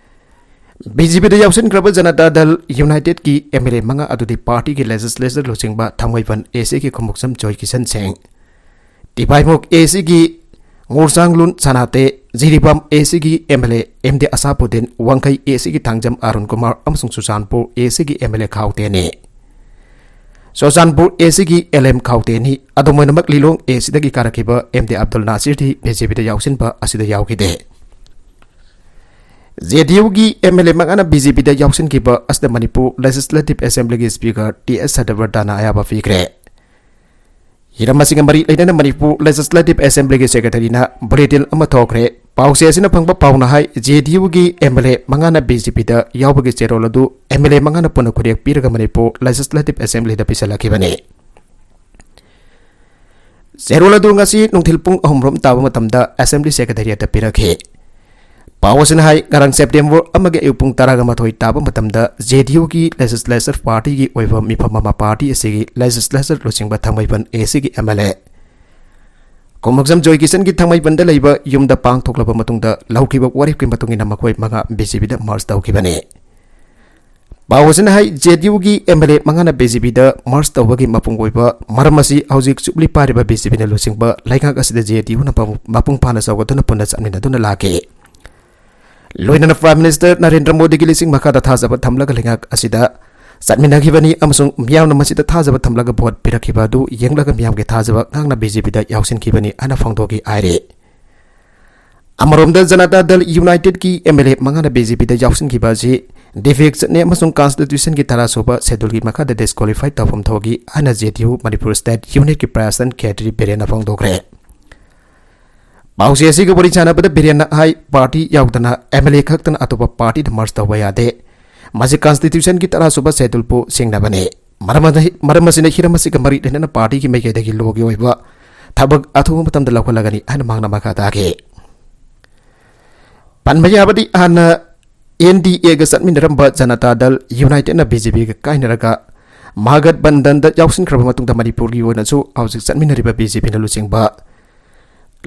ꯕꯤ ꯖꯦ ꯄꯤꯗ ꯌꯥꯎꯁꯤꯟꯈ꯭ꯔꯕ ꯖꯅꯇꯥ ꯗꯜ ꯌꯨꯅꯥꯏꯇꯦꯗꯀꯤ ꯑꯦꯝ ꯑꯦꯜ ꯑꯦ ꯃꯉꯥ ꯑꯗꯨꯗꯤ ꯄꯥꯔꯇꯤꯒꯤ ꯂꯦꯖꯤꯁꯂꯦꯆꯔ ꯂꯨꯆꯤꯡꯕ ꯊꯥꯡꯃꯩꯕꯟ ꯑꯦ ꯁꯤꯒꯤ ꯈꯣꯡꯎꯞꯁꯝ ꯖꯣꯏ ꯀꯤꯁꯟ ꯁꯤꯡ, ꯇꯤꯄꯥꯏꯃꯨꯛ ꯑꯦ ꯁꯤꯒꯤ ꯉꯣꯔꯁꯥꯡꯂꯨꯟ ꯁꯅꯥꯇꯦ, ꯖꯤꯔꯤꯕꯥꯝ ꯑꯦ ꯁꯤꯒꯤ M L A M D Achabuddin, Wangkhei A ꯁꯤꯒꯤ ꯊꯥꯡꯖꯝ ꯑꯔꯨꯟ ꯀꯨꯃꯥꯔ ꯑꯃꯁꯨꯡ ꯆꯨꯔꯆꯥꯟꯄꯨꯔ ꯑꯦ ꯁꯤꯒꯤ ꯑꯦꯝ ꯑꯦꯜ ꯑꯦ ꯈꯥꯎꯇꯦꯅꯤ꯫ ꯆꯨꯔꯆꯥꯟꯄꯨꯔ ꯑꯦ ꯁꯤꯒꯤ ꯑꯦꯜ ꯑꯦꯝ ꯈꯥꯎꯇꯦꯅꯤ꯫ ꯑꯗꯨꯝ ꯑꯣꯏꯅꯃꯛ ꯂꯤꯂꯣꯡ ꯑꯦ ꯁꯤꯗꯒꯤ ꯀꯥꯔꯛꯈꯤꯕ ꯑꯦꯝ ꯗꯤ ꯑꯕꯗꯨꯜ ꯅꯥꯁꯤꯔꯗꯤ ꯕꯤ ꯖꯦ ꯄꯤꯗ ꯌꯥꯎꯁꯤꯟꯕ ꯑꯁꯤꯗ ꯌꯥꯎꯈꯤꯗꯦ꯫ ꯖꯦ ꯗꯤ ꯌꯨꯒꯤ ꯑꯦꯝ ꯑꯦꯜ ꯑꯦ ꯃꯉꯥꯅ ꯕꯤ ꯖꯦ ꯄꯤꯗ ꯌꯥꯎꯁꯤꯟꯈꯤꯕ ꯑꯁꯤꯗ ꯃꯅꯤꯄꯨꯔ ꯂꯦꯖꯤꯁꯂꯦꯇꯤꯚ ꯑꯦꯁꯦꯝꯕ꯭ꯂꯤꯒꯤ ꯁ꯭ꯄꯤꯀꯔ ꯇꯤ ꯑꯦꯁ ꯁꯇ꯭ꯌꯕ꯭ꯔꯇꯅ ꯑꯌꯥꯕ ꯄꯤꯈ꯭ꯔꯦ꯫ ꯍꯤꯔꯝ ꯑꯁꯤꯒ ꯃꯔꯤ ꯂꯩꯅꯅ ꯃꯅꯤꯄꯨꯔ ꯂꯦꯖꯤꯁꯂꯦꯇꯤꯚ ꯑꯦꯁꯦꯝꯕ꯭ꯂꯤꯒꯤ ꯁꯦꯀ꯭ꯔꯦꯇꯔꯤꯅ ꯕꯨꯂꯦꯇꯤꯟ ꯑꯃ ꯊꯣꯛꯈ꯭ꯔꯦ꯫ ꯄꯥꯎꯆꯦ ꯑꯁꯤꯅ ꯐꯪꯕ ꯄꯥꯎꯅ ꯍꯥꯏ, ꯖꯦ ꯗꯤ ꯌꯨꯒꯤ ꯑꯦꯝ ꯑꯦꯜ ꯑꯦ ꯃꯉꯥꯅ ꯕꯤ ꯖꯦ ꯄꯤꯗ ꯌꯥꯎꯕꯒꯤ ꯆꯦꯔꯣꯜ ꯑꯗꯨ ꯑꯦꯝ ꯑꯦꯜ ꯑꯦ ꯃꯉꯥꯅ ꯄꯨꯟꯅ ꯈꯨꯔꯦꯛ ꯄꯤꯔꯒ ꯃꯅꯤꯄꯨꯔ ꯂꯦꯖꯤꯁꯂꯦꯇꯤꯚ ꯑꯦꯁꯦꯝꯕ꯭ꯂꯤꯗ ꯄꯤꯁꯤꯜꯂꯛꯈꯤꯕꯅꯤ꯫ ꯆꯦꯔꯣꯜ ꯑꯗꯨ ꯉꯁꯤ ꯅꯨꯡꯊꯤꯜ ꯄꯨꯡ ꯑꯍꯨꯝ ꯔꯣꯝ ꯇꯥꯕ ꯃꯇꯝꯗ ꯑꯦꯁꯦꯝꯕ꯭ꯂꯤ ꯁꯦꯀ꯭ꯔꯦꯇꯔꯤꯌꯦꯠꯇ ꯄꯤꯔꯛꯈꯤ꯫ ꯄꯥꯎ ꯑꯁꯤꯅ ꯍꯥꯏ, ꯉꯔꯥꯡ ꯁꯦꯞꯇꯦꯝꯕꯔ ꯑꯃꯒꯤ ꯑꯌꯨꯛ ꯄꯨꯡ ꯇꯔꯥꯒ ꯃꯥꯊꯣꯏ ꯇꯥꯕ ꯃꯇꯝꯗ ꯖꯦ ꯗꯤ ꯌꯨꯒꯤ ꯂꯦꯖꯤꯁꯂꯦꯆꯔ ꯄꯥꯔꯇꯤꯒꯤ ꯑꯣꯏꯕ ꯃꯤꯐꯝ ꯑꯃ ꯄꯥꯔꯇꯤ ꯑꯁꯤꯒꯤ ꯂꯦꯖꯤꯁꯂꯦꯆꯔ ꯂꯨꯆꯤꯡꯕ ꯊꯥꯡꯃꯩꯕꯟ ꯑꯦ ꯁꯤꯒꯤ ꯑꯦꯝ ꯑꯦꯜ ꯑꯦ ꯀꯣꯃꯛꯖꯝ ꯖꯣꯏ ꯀꯤꯁꯟꯒꯤ ꯊꯥꯡꯃꯩꯕꯟꯗ ꯂꯩꯕ ꯌꯨꯝꯗ ꯄꯥꯡꯊꯣꯛꯂꯕ ꯃꯇꯨꯡꯗ ꯂꯧꯈꯤꯕ ꯋꯥꯔꯦꯞꯀꯤ ꯃꯇꯨꯡ ꯏꯟꯅ ꯃꯈꯣꯏ ꯃꯉꯥ ꯕꯤ ꯖꯦ ꯄꯤꯗ ꯃꯔꯖ ꯇꯧꯈꯤꯕꯅꯤ꯫ ꯄꯥꯎ ꯑꯁꯤꯅ ꯍꯥꯏ, ꯖꯦ ꯗꯤ ꯌꯨꯒꯤ ꯑꯦꯝ ꯑꯦꯜ ꯑꯦ ꯃꯉꯥꯅ ꯕꯤ ꯖꯦ ꯄꯤꯗ ꯃꯔꯖ ꯇꯧꯕꯒꯤ ꯃꯄꯨꯡ ꯑꯣꯏꯕ ꯃꯔꯝ ꯑꯁꯤ ꯍꯧꯖꯤꯛ ꯆꯨꯞꯂꯤ ꯄꯥꯏꯔꯤꯕ ꯕꯤ ꯖꯦ ꯄꯤꯅ ꯂꯨꯆꯤꯡꯕ ꯂꯩꯉꯥꯛ ꯑꯁꯤꯗ ꯖꯦ ꯗꯤ ꯌꯨꯅ ꯃꯄꯨꯡ ꯐꯥꯅ ꯆꯥꯎꯈꯠꯇꯨꯅ ꯄꯨꯟꯅ ꯆꯠꯃꯤꯟꯅꯗꯨꯅ ꯂꯥꯛꯈꯤ꯫ ꯂꯣꯏꯅꯅ ꯄ꯭ꯔꯥꯏꯝ ꯃꯤꯅꯤꯁꯇꯔ ꯅꯔꯦꯟꯗ꯭ꯔ ꯃꯣꯗꯤꯒꯤ ꯂꯤꯁꯤꯡ ꯃꯈꯥꯗ ꯊꯥꯖꯕ ꯊꯝꯂꯒ ꯂꯩꯉꯥꯛ ꯑꯁꯤꯗ ꯆꯠꯃꯤꯟꯅꯈꯤꯕꯅꯤ ꯑꯃꯁꯨꯡ ꯃꯤꯌꯥꯝꯅ ꯃꯁꯤꯗ ꯊꯥꯖꯕ ꯊꯝꯂꯒ ꯚꯣꯠ ꯄꯤꯔꯛꯈꯤꯕ ꯑꯗꯨ ꯌꯦꯡꯂꯒ ꯃꯤꯌꯥꯝꯒꯤ ꯊꯥꯖꯕ ꯉꯥꯡꯅ ꯕꯤ ꯖꯦ ꯄꯤꯗ ꯌꯥꯎꯁꯤꯟꯈꯤꯕꯅꯤ ꯍꯥꯏꯅ ꯐꯣꯡꯗꯣꯛꯈꯤ ꯍꯥꯏꯔꯤ꯫ ꯑꯃꯔꯣꯝꯗ ꯖꯅꯇꯥ ꯗꯜ ꯌꯨꯅꯥꯏꯇꯦꯗꯀꯤ ꯑꯦꯝ ꯑꯦꯜ ꯑꯦ ꯃꯉꯥꯅ ꯕꯤ ꯖꯦ ꯄꯤꯗ ꯌꯥꯎꯁꯤꯟꯈꯤꯕ ꯑꯁꯤ defectionꯅꯤ ꯑꯃꯁꯨꯡ ꯀꯟꯁꯇꯤꯇ꯭ꯌꯨꯁꯟꯒꯤ ꯇꯔꯥꯁꯨꯕ ꯁꯦꯗꯨꯜꯒꯤ ꯃꯈꯥꯗ ꯗꯤꯁꯀ꯭ꯋꯥꯂꯤꯐꯥꯏ ꯇꯧꯐꯝ ꯊꯣꯛꯏ ꯍꯥꯏꯅ ꯖꯦ ꯗꯤ ꯌꯨ ꯃꯅꯤꯄꯨꯔ ꯁ꯭ꯇꯦꯠ ꯌꯨꯅꯤꯠꯀꯤ ꯄ꯭ꯔꯁꯤꯗꯦꯟꯠ ꯈꯦꯇ꯭ꯔꯤ ꯕꯤꯔꯦꯟꯅ ꯐꯣꯡꯗꯣꯛꯈ꯭ꯔꯦ꯫ ꯄꯥꯎꯆꯦ ꯑꯁꯤꯒ ꯋꯥꯔꯤ ꯁꯥꯟꯅꯕꯗ ꯕꯤꯔꯦꯟꯅ ꯍꯥꯏ, ꯄꯥꯔꯇꯤ ꯌꯥꯎꯗꯅ ꯑꯦꯝ ꯑꯦꯜ ꯑꯦ ꯈꯛꯇꯅ ꯑꯇꯣꯞꯄ ꯄꯥꯔꯇꯤꯗ ꯃꯔꯖ ꯇꯧꯕ ꯌꯥꯗꯦ꯫ ꯃꯁꯤ ꯀꯟꯁꯇꯤꯇ꯭ꯌꯨꯁꯟꯒꯤ ꯇꯔꯥꯁꯨꯕ ꯁꯦꯗꯨꯜꯕꯨ ꯁꯤꯡꯅꯕꯅꯤ꯫ ꯃꯔꯝ ꯑꯗꯨ-, ꯃꯔꯝ ꯑꯁꯤꯅ ꯍꯤꯔꯝ ꯑꯁꯤꯒ ꯃꯔꯤ ꯂꯩꯅꯅ ꯄꯥꯔꯇꯤꯒꯤ ꯃꯥꯏꯀꯩꯗꯒꯤ ꯂꯣꯒꯤ ꯑꯣꯏꯕ ꯊꯕꯛ ꯑꯊꯨꯕ ꯃꯇꯝꯗ ꯂꯧꯈꯠꯂꯒꯅꯤ ꯍꯥꯏꯅ ꯃꯍꯥꯛꯅ ꯃꯈꯥ ꯇꯥꯈꯤ꯫ ꯄꯟꯕ ꯌꯥꯕꯗꯤ ꯍꯥꯟꯅ ꯑꯦꯟ ꯗꯤ ꯑꯦꯒ ꯆꯠꯃꯤꯟꯅꯔꯝꯕ ꯖꯅꯇꯥ ꯗꯜ ꯌꯨꯅꯥꯏꯇꯦꯗꯅ ꯕꯤ ꯖꯦ ꯄꯤꯒ ꯀꯥꯏꯅꯔꯒ ꯃꯍꯥꯒꯠꯕꯟꯙꯟꯗ ꯌꯥꯎꯁꯤꯟꯈ꯭ꯔꯕ ꯃꯇꯨꯡꯗ ꯃꯅꯤꯄꯨꯔꯒꯤ ꯑꯣꯏꯅꯁꯨ ꯍꯧꯖꯤꯛ ꯆꯠꯃꯤꯟꯅꯔꯤꯕ ꯕꯤ ꯖꯦ ꯄꯤꯅ ꯂꯨꯆꯤꯡꯕ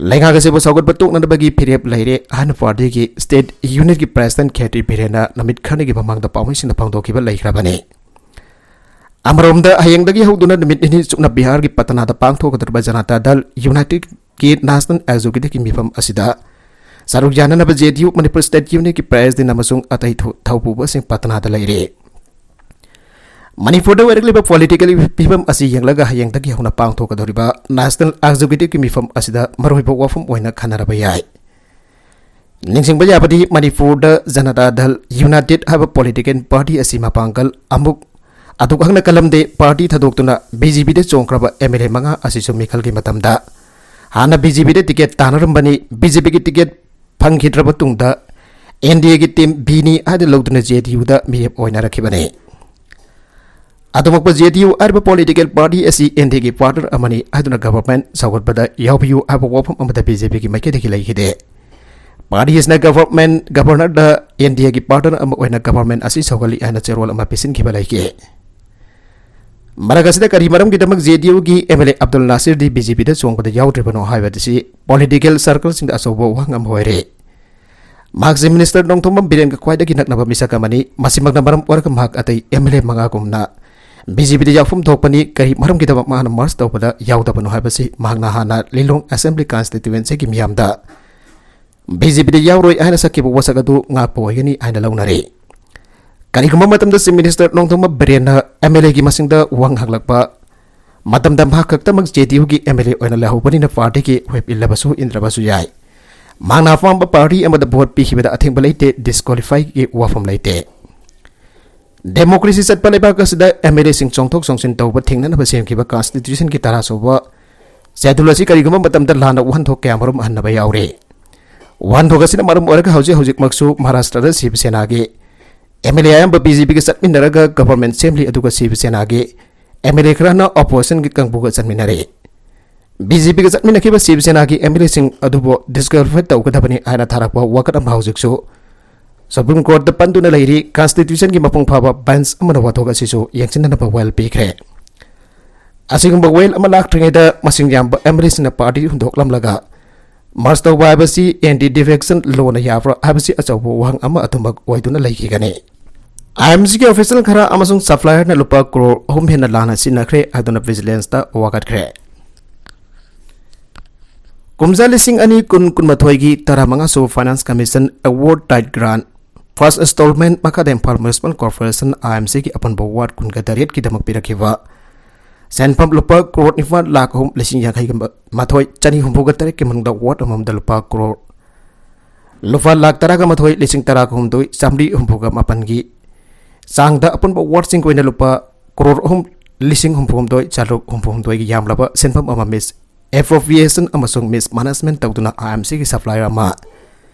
ꯂꯩꯉꯥꯛ ꯑꯁꯤꯕꯨ ꯁꯧꯒꯠꯄ ꯇꯣꯛꯅꯅꯕꯒꯤ ꯐꯤꯔꯦꯞ ꯂꯩꯔꯦ ꯍꯥꯏꯅ ꯄꯥꯔꯇꯤꯒꯤ ꯁ꯭ꯇꯦꯠ ꯌꯨꯅꯤꯠꯀꯤ ꯄ꯭ꯔꯦꯁꯤꯗꯦꯟꯠ ꯈꯦꯇ꯭ꯔꯤ ꯕꯤꯔꯦꯟꯅ ꯅꯨꯃꯤꯠ ꯈꯔꯅꯤꯒꯤ ꯃꯃꯥꯡꯗ ꯄꯥꯎꯃꯤꯁꯤꯡꯗ ꯐꯣꯡꯗꯣꯛꯈꯤꯕ ꯂꯩꯈ꯭ꯔꯕꯅꯤ꯫ ꯑꯃꯔꯣꯝꯗ ꯍꯌꯦꯡꯗꯒꯤ ꯍꯧꯗꯨꯅ ꯅꯨꯃꯤꯠ ꯅꯤꯅꯤ ꯆꯨꯞꯅ ꯕꯤꯍꯥꯔꯒꯤ ꯄꯇꯅꯥꯗ ꯄꯥꯡꯊꯣꯛꯀꯗꯧꯔꯤꯕ ꯖꯅꯇꯥ ꯗꯜ ꯌꯨꯅꯥꯏꯇꯦꯗꯀꯤ ꯅꯦꯁꯅꯦꯜ ꯑꯦꯛꯖꯤꯀ꯭ꯌꯨꯇꯤꯚꯀꯤ ꯃꯤꯐꯝ ꯑꯁꯤꯗ ꯁꯔꯨꯛ ꯌꯥꯅꯅꯕ ꯖꯦ ꯗꯤ ꯌꯨ ꯃꯅꯤꯄꯨꯔ ꯁ꯭ꯇꯦꯠ ꯌꯨꯅꯤꯠꯀꯤ ꯄ꯭ꯔꯦꯁꯤꯗꯦꯟꯠ ꯑꯃꯁꯨꯡ ꯑꯇꯩ ꯊꯧ-, ꯊꯧꯄꯨꯕꯁꯤꯡ ꯄꯇꯅꯥꯗ ꯂꯩꯔꯦ꯫ ꯃꯅꯤꯄꯨꯔꯗ ꯑꯣꯏꯔꯛꯂꯤꯕ ꯄꯣꯂꯤꯇꯤꯀꯦꯜ ꯐꯤꯕꯝ ꯑꯁꯤ ꯌꯦꯡꯂꯒ ꯍꯌꯦꯡꯗꯒꯤ ꯍꯧꯅ ꯄꯥꯡꯊꯣꯛꯀꯗꯧꯔꯤꯕ ꯅꯦꯁꯅꯦꯜ ꯑꯦꯛꯖꯤꯀ꯭ꯌꯨꯇꯤꯚꯀꯤ ꯃꯤꯐꯝ ꯑꯁꯤꯗ ꯃꯔꯨꯑꯣꯏꯕ ꯋꯥꯐꯝ ꯑꯣꯏꯅ ꯈꯟꯅꯔꯕ ꯌꯥꯏ꯫ ꯅꯤꯡꯁꯤꯡꯕ ꯌꯥꯕꯗꯤ ꯃꯅꯤꯄꯨꯔꯗ ꯖꯅꯇꯥ ꯗꯜ ꯌꯨꯅꯥꯏꯇꯦꯗ ꯍꯥꯏꯕ ꯄꯣꯂꯤꯇꯤꯀꯦꯜ ꯄꯥꯔꯇꯤ ꯑꯁꯤ ꯃꯄꯥꯡꯒꯜ ꯑꯃꯨꯛ ꯑꯗꯨꯛ ꯍꯛꯅ ꯀꯜꯂꯝꯗꯦ꯫ ꯄꯥꯔꯇꯤ ꯊꯥꯗꯣꯛꯇꯨꯅ ꯕꯤ ꯖꯦ ꯄꯤꯗ ꯆꯣꯡꯈ꯭ꯔꯕ ꯑꯦꯝ ꯑꯦꯜ ꯑꯦ ꯃꯉꯥ ꯑꯁꯤꯁꯨ ꯃꯤꯈꯜꯒꯤ ꯃꯇꯝꯗ ꯍꯥꯟꯅ ꯕꯤ ꯖꯦ ꯄꯤꯗ ꯇꯤꯀꯦꯠ ꯇꯥꯟꯅꯔꯝꯕꯅꯤ꯫ ꯕꯤ ꯖꯦ ꯄꯤꯒꯤ ꯇꯤꯀꯦꯠ ꯐꯪꯈꯤꯗ꯭ꯔꯕ ꯇꯨꯡꯗ ꯑꯦꯟ ꯗꯤ ꯑꯦꯒꯤ ꯇꯤꯝ ꯕꯤꯅꯤ ꯍꯥꯏꯅ ꯂꯧꯗꯨꯅ ꯖꯦ ꯗꯤ ꯌꯨꯗ ꯃꯤꯔꯦꯞ ꯑꯣꯏꯅꯔꯛꯈꯤꯕꯅꯤ꯫ ꯑꯗꯨꯃꯛꯄ ꯖꯦ ꯗꯤ ꯌꯨ ꯍꯥꯏꯔꯤꯕ ꯄꯣꯂꯤꯇꯤꯀꯦꯜ ꯄꯥꯔꯇꯤ ꯑꯁꯤ ꯑꯦꯟ ꯗꯤ ꯑꯦꯒꯤ ꯄꯥꯔꯠꯅꯔ ꯑꯃꯅꯤ ꯍꯥꯏꯗꯨꯅ ꯒꯚꯔꯟꯃꯦꯟꯠ ꯁꯧꯒꯠꯄꯗ ꯌꯥꯎꯕꯤꯌꯨ ꯍꯥꯏꯕ ꯋꯥꯐꯝ ꯑꯃꯗ ꯕꯤ ꯖꯦ ꯄꯤꯒꯤ ꯃꯥꯏꯀꯩꯗꯒꯤ ꯂꯩꯈꯤꯗꯦ꯫ ꯄꯥꯔꯇꯤ ꯑꯁꯤꯅ ꯒꯚꯔꯟꯃꯦꯟꯠ, ꯒꯚꯔꯅꯔꯗ ꯑꯦꯟ ꯗꯤ ꯑꯦꯒꯤ ꯄꯥꯔꯠꯅꯔ ꯑꯃ ꯑꯣꯏꯅ ꯒꯚꯔꯟꯃꯦꯟꯠ ꯑꯁꯤ ꯁꯧꯒꯠꯂꯤ ꯍꯥꯏꯅ ꯆꯦꯔꯣꯜ ꯑꯃ ꯄꯤꯁꯤꯟꯈꯤꯕ ꯂꯩꯈꯤ꯫ ꯃꯔꯛ ꯑꯁꯤꯗ ꯀꯔꯤ ꯃꯔꯝꯒꯤꯗꯃꯛ ꯖꯦ ꯗꯤ ꯌꯨꯒꯤ ꯑꯦꯝ ꯑꯦꯜ ꯑꯦ ꯑꯕꯗꯨꯜ ꯅꯥꯁꯤꯔꯗꯤ ꯕꯤ ꯖꯦ ꯄꯤꯗ ꯆꯣꯡꯕꯗ ꯌꯥꯎꯗ꯭ꯔꯤꯕꯅꯣ ꯍꯥꯏꯕꯗꯤ ꯄꯣꯂꯤꯇꯤꯀꯦꯜ ꯁꯔꯀꯜꯁꯤꯡꯗ ꯑꯆꯧꯕ ꯋꯥꯍꯪ ꯑꯃ ꯑꯣꯏꯔꯦ꯫ ꯃꯍꯥꯛꯁꯤ ꯃꯤꯅꯤꯁꯇꯔ ꯅꯣꯡꯊꯣꯝꯕꯝ ꯕꯤꯔꯦꯟꯒ ꯈ꯭ꯋꯥꯏꯗꯒꯤ ꯅꯛꯅꯕ ꯃꯤꯁꯛ ꯑꯃꯅꯤ꯫ ꯃꯁꯤꯃꯛꯅ ꯃꯔꯝ ꯑꯣꯏꯔꯒ ꯃꯍꯥꯛ ꯑꯇꯩ ꯑꯦꯝ ꯑꯦꯜ ꯑꯦ ꯃꯉꯥꯒꯨꯝꯅ ꯕꯤ ꯖꯦ ꯄꯤꯗ ꯌꯥꯎꯐꯝ ꯊꯣꯛꯄꯅꯤ꯫ ꯀꯔꯤ ꯃꯔꯝꯒꯤꯗꯃꯛ ꯃꯍꯥꯛꯅ ꯃꯔꯖ ꯇꯧꯕꯗ ꯌꯥꯎꯗꯕꯅꯣ ꯍꯥꯏꯕꯁꯤ ꯃꯍꯥꯛꯅ ꯍꯥꯟꯅ ꯂꯤꯂꯣꯡ ꯑꯦꯁꯦꯝꯕ꯭ꯂꯤ ꯀꯟꯁꯇꯤꯇ꯭ꯌꯨꯋꯦꯟꯁꯤꯒꯤ ꯃꯤꯌꯥꯝꯗ ꯕꯤ ꯖꯦ ꯄꯤꯗ ꯌꯥꯎꯔꯣꯏ ꯍꯥꯏꯅ ꯁꯛꯈꯤꯕ ꯋꯥꯁꯛ ꯑꯗꯨ ꯉꯥꯛꯄ ꯑꯣꯏꯒꯅꯤ ꯍꯥꯏꯅ ꯂꯧꯅꯔꯤ꯫ ꯀꯔꯤꯒꯨꯝꯕ ꯃꯇꯝꯗ ꯆꯤꯐ ꯃꯤꯅꯤꯁꯇꯔ ꯅꯣꯡꯊꯣꯝꯕꯝ ꯕꯤꯔꯦꯟꯅ ꯑꯦꯝ ꯑꯦꯜ ꯑꯦꯒꯤ ꯃꯁꯤꯡꯗ ꯋꯥꯍꯪ ꯍꯪꯂꯛꯄ ꯃꯇꯝꯗ ꯃꯍꯥꯛ ꯈꯛꯇꯃꯛ ꯖꯦ ꯗꯤ ꯌꯨꯒꯤ ꯑꯦꯝ ꯑꯦꯜ ꯑꯦ ꯑꯣꯏꯅ ꯂꯩꯍꯧꯕꯅꯤꯅ ꯄꯥꯔꯇꯤꯒꯤ ꯍꯨꯏꯞ ꯏꯜꯂꯕꯁꯨ ꯏꯟꯗ꯭ꯔꯕꯁꯨ ꯌꯥꯏ꯫ ꯃꯍꯥꯛꯅ ꯑꯄꯥꯝꯕ ꯄꯥꯔꯇꯤ ꯑꯃꯗ ꯚꯣꯠ ꯄꯤꯈꯤꯕꯗ ꯑꯊꯤꯡꯕ ꯂꯩꯇꯦ, ꯗꯤꯁꯀ꯭ꯋꯥꯂꯤꯐꯥꯏꯒꯤ ꯋꯥꯐꯝ ꯂꯩꯇꯦ꯫ ꯗꯦꯃꯣꯀ꯭ꯔꯦꯁꯤ ꯆꯠꯄ ꯂꯩꯕꯥꯛ ꯑꯁꯤꯗ ꯑꯦꯝ ꯑꯦꯜ ꯑꯦꯁꯤꯡ ꯆꯣꯡꯊꯣꯛ ꯆꯣꯡꯁꯤꯟ ꯇꯧꯕ ꯊꯤꯡꯅꯅꯕ ꯁꯦꯝꯈꯤꯕ ꯀꯟꯁꯇꯤꯇ꯭ꯌꯨꯁꯟꯒꯤ ꯇꯔꯥꯁꯨꯕ ꯁꯦꯗꯨꯜ ꯑꯁꯤ ꯀꯔꯤꯒꯨꯝꯕ ꯃꯇꯝꯗ ꯂꯥꯟꯅ ꯋꯥꯍꯟꯊꯣꯛ ꯀꯌꯥꯃꯔꯨꯝ ꯑꯍꯟꯅꯕ ꯌꯥꯎꯔꯤ꯫ ꯋꯥꯍꯟꯊꯣꯛ ꯑꯁꯤꯅ ꯃꯔꯝ ꯑꯣꯏꯔꯒ ꯍꯧꯖꯤꯛ ꯍꯧꯖꯤꯛꯃꯛꯁꯨ ꯃꯍꯥꯔꯥꯁꯇ꯭ꯔꯗ ꯁꯤꯕ ꯁꯦꯅꯥꯒꯤ ꯑꯦꯝ ꯑꯦꯜ ꯑꯦ ꯑꯌꯥꯝꯕ ꯕꯤ ꯖꯦ ꯄꯤꯒ ꯆꯠꯃꯤꯟꯅꯔꯒ ꯒꯚꯔꯟꯃꯦꯟꯠ ꯁꯦꯝꯂꯤ, ꯑꯗꯨꯒ ꯁꯤꯕ ꯁꯦꯅꯥꯒꯤ ꯑꯦꯝ ꯑꯦꯜ ꯑꯦ ꯈꯔꯅ ꯑꯣꯄꯣꯖꯤꯁꯟꯒꯤ ꯀꯥꯡꯕꯨꯒ ꯆꯠꯃꯤꯟꯅꯔꯤ꯫ ꯕꯤ ꯖꯦ ꯄꯤꯒ ꯆꯠꯃꯤꯟꯅꯈꯤꯕ ꯁꯤꯕ ꯁꯦꯅꯥꯒꯤ ꯑꯦꯝ ꯑꯦꯜ ꯑꯦꯁꯤꯡ ꯑꯗꯨꯕꯨ ꯗꯤꯁꯀ꯭ꯋꯥꯂꯤꯐꯥꯏ ꯇꯧꯒꯗꯕꯅꯤ ꯍꯥꯏꯅ ꯊꯥꯔꯛꯄ ꯋꯥꯀꯠ ꯑꯃ ꯍꯧꯖꯤꯛꯁꯨ ꯁꯨꯄ꯭ꯔꯤꯝ ꯀꯣꯔꯠꯇ ꯄꯟꯗꯨꯅ ꯂꯩꯔꯤ꯫ ꯀꯟꯁꯇꯤꯇ꯭ꯌꯨꯁꯟꯒꯤ ꯃꯄꯨꯡ ꯐꯥꯕ ꯕꯦꯟꯆ ꯑꯃꯅ ꯋꯥꯊꯣꯛ ꯑꯁꯤꯁꯨ ꯌꯦꯡꯁꯤꯟꯅꯅꯕ ꯋꯥꯌꯦꯜ ꯄꯤꯈ꯭ꯔꯦ꯫ ꯑꯁꯤꯒꯨꯝꯕ ꯋꯥꯌꯦꯜ ꯑꯃ ꯂꯥꯛꯇ꯭ꯔꯤꯉꯩꯗ ꯃꯁꯤꯡ ꯌꯥꯝꯕ ꯑꯦꯝ ꯑꯦꯜ ꯑꯦꯁꯤꯡꯅ ꯄꯥꯔꯇꯤ ꯍꯨꯟꯗꯣꯛꯂꯝꯂꯒ ꯃꯔꯖ ꯇꯧꯕ ꯍꯥꯏꯕꯁꯤ ꯑꯦꯟꯇꯤ ꯗꯤꯐꯦꯛꯁꯟ ꯂꯣꯅ ꯌꯥꯕ꯭ꯔꯥ ꯍꯥꯏꯕꯁꯤ ꯑꯆꯧꯕ ꯋꯥꯍꯪ ꯑꯃ ꯑꯗꯨꯃꯛ ꯑꯣꯏꯗꯨꯅ ꯂꯩꯈꯤꯒꯅꯤ꯫ ꯑꯥꯏ ꯑꯦꯝ ꯁꯤꯒꯤ ꯑꯣꯐꯤꯁꯤꯌꯦꯜ ꯈꯔ ꯑꯃꯁꯨꯡ ꯁꯄ꯭ꯂꯥꯏꯌꯔꯅ ꯂꯨꯄꯥ ꯀ꯭ꯔꯣꯔ ꯑꯍꯨꯝ ꯍꯦꯟꯅ ꯂꯥꯟꯅ ꯁꯤꯖꯤꯟꯅꯈ꯭ꯔꯦ ꯍꯥꯏꯗꯨꯅ ꯚꯤꯖꯤꯂꯦꯟꯁꯇ ꯋꯥꯀꯠꯈ꯭ꯔꯦ꯫ ꯀꯨꯝꯖꯥ ꯂꯤꯁꯤꯡ ꯑꯅꯤ ꯀꯨꯟ ꯀꯨꯟꯃꯥꯊꯣꯏꯒꯤ ꯇꯔꯥꯃꯉꯥ ꯁꯨꯕ ꯐꯥꯏꯅꯥꯟꯁ ꯀꯃꯤꯁꯟ ꯑꯦꯋꯥꯔꯗ ꯇꯥꯏꯠ ꯒ꯭ꯔꯥꯟ ꯐꯥꯔꯁ ꯏꯟꯁꯇꯣꯜꯃꯦꯟꯠ ꯃꯈꯥꯗ ꯏꯝꯐꯥꯜ ꯃ꯭ꯌꯨꯅꯤꯁꯤꯄꯥꯜ ꯀꯣꯔꯄꯣꯔꯦꯁꯟ, ꯑꯥꯏ ꯑꯦꯝ ꯁꯤꯒꯤ ꯑꯄꯨꯟꯕ ꯋꯥꯔꯗ ꯀꯨꯟꯒ ꯇꯔꯦꯠꯀꯤꯗꯃꯛ ꯄꯤꯔꯛꯈꯤꯕ ꯁꯦꯟꯐꯝ ꯂꯨꯄꯥ ꯀ꯭ꯔꯣꯔ ꯅꯤꯄꯥꯟ ꯂꯥꯈ ꯑꯍꯨꯝ ꯂꯤꯁꯤꯡ ꯌꯥꯡꯈꯩꯒ ꯃꯥꯊꯣꯏ ꯆꯅꯤ ꯍꯨꯝꯐꯨꯒ ꯇꯔꯦꯠꯀꯤ ꯃꯅꯨꯡꯗ ꯋꯥꯔꯗ ꯑꯃꯃꯝꯗ ꯂꯨꯄꯥ ꯀ꯭ꯔꯣꯔ, ꯂꯨꯄꯥ ꯂꯥꯈ ꯇꯔꯥꯒ ꯃꯥꯊꯣꯏ ꯂꯤꯁꯤꯡ ꯇꯔꯥꯒ ꯍꯨꯝꯗꯣꯏ ꯆꯥꯃꯔꯤ ꯍꯨꯝꯐꯨꯒ ꯃꯥꯄꯟꯒꯤ ꯆꯥꯡꯗ ꯑꯄꯨꯟꯕ ꯋꯥꯔꯗꯁꯤꯡꯒꯤ ꯑꯣꯏꯅ ꯂꯨꯄꯥ ꯀ꯭ꯔꯣꯔ ꯑꯍꯨꯝ ꯂꯤꯁꯤꯡ ꯍꯨꯝꯐꯨ ꯍꯨꯝꯗꯣꯏ ꯆꯥꯇ꯭ꯔꯨꯛ ꯍꯨꯝꯐꯨ ꯍꯨꯝꯗꯣꯏꯒꯤ ꯌꯥꯝꯂꯕ ꯁꯦꯟꯐꯝ ꯑꯃ ꯃꯤꯁ ꯑꯦꯄ꯭ꯔꯣꯄ꯭ꯔꯤꯌꯦꯁꯟ ꯑꯃꯁꯨꯡ ꯃꯤꯁ ꯃꯦꯅꯦꯖꯃꯦꯟꯠ ꯇꯧꯗꯨꯅ ꯑꯥꯏ ꯑꯦꯝ ꯁꯤꯒꯤ ꯁꯄ꯭ꯂꯥꯏꯌꯔ ꯑꯃ,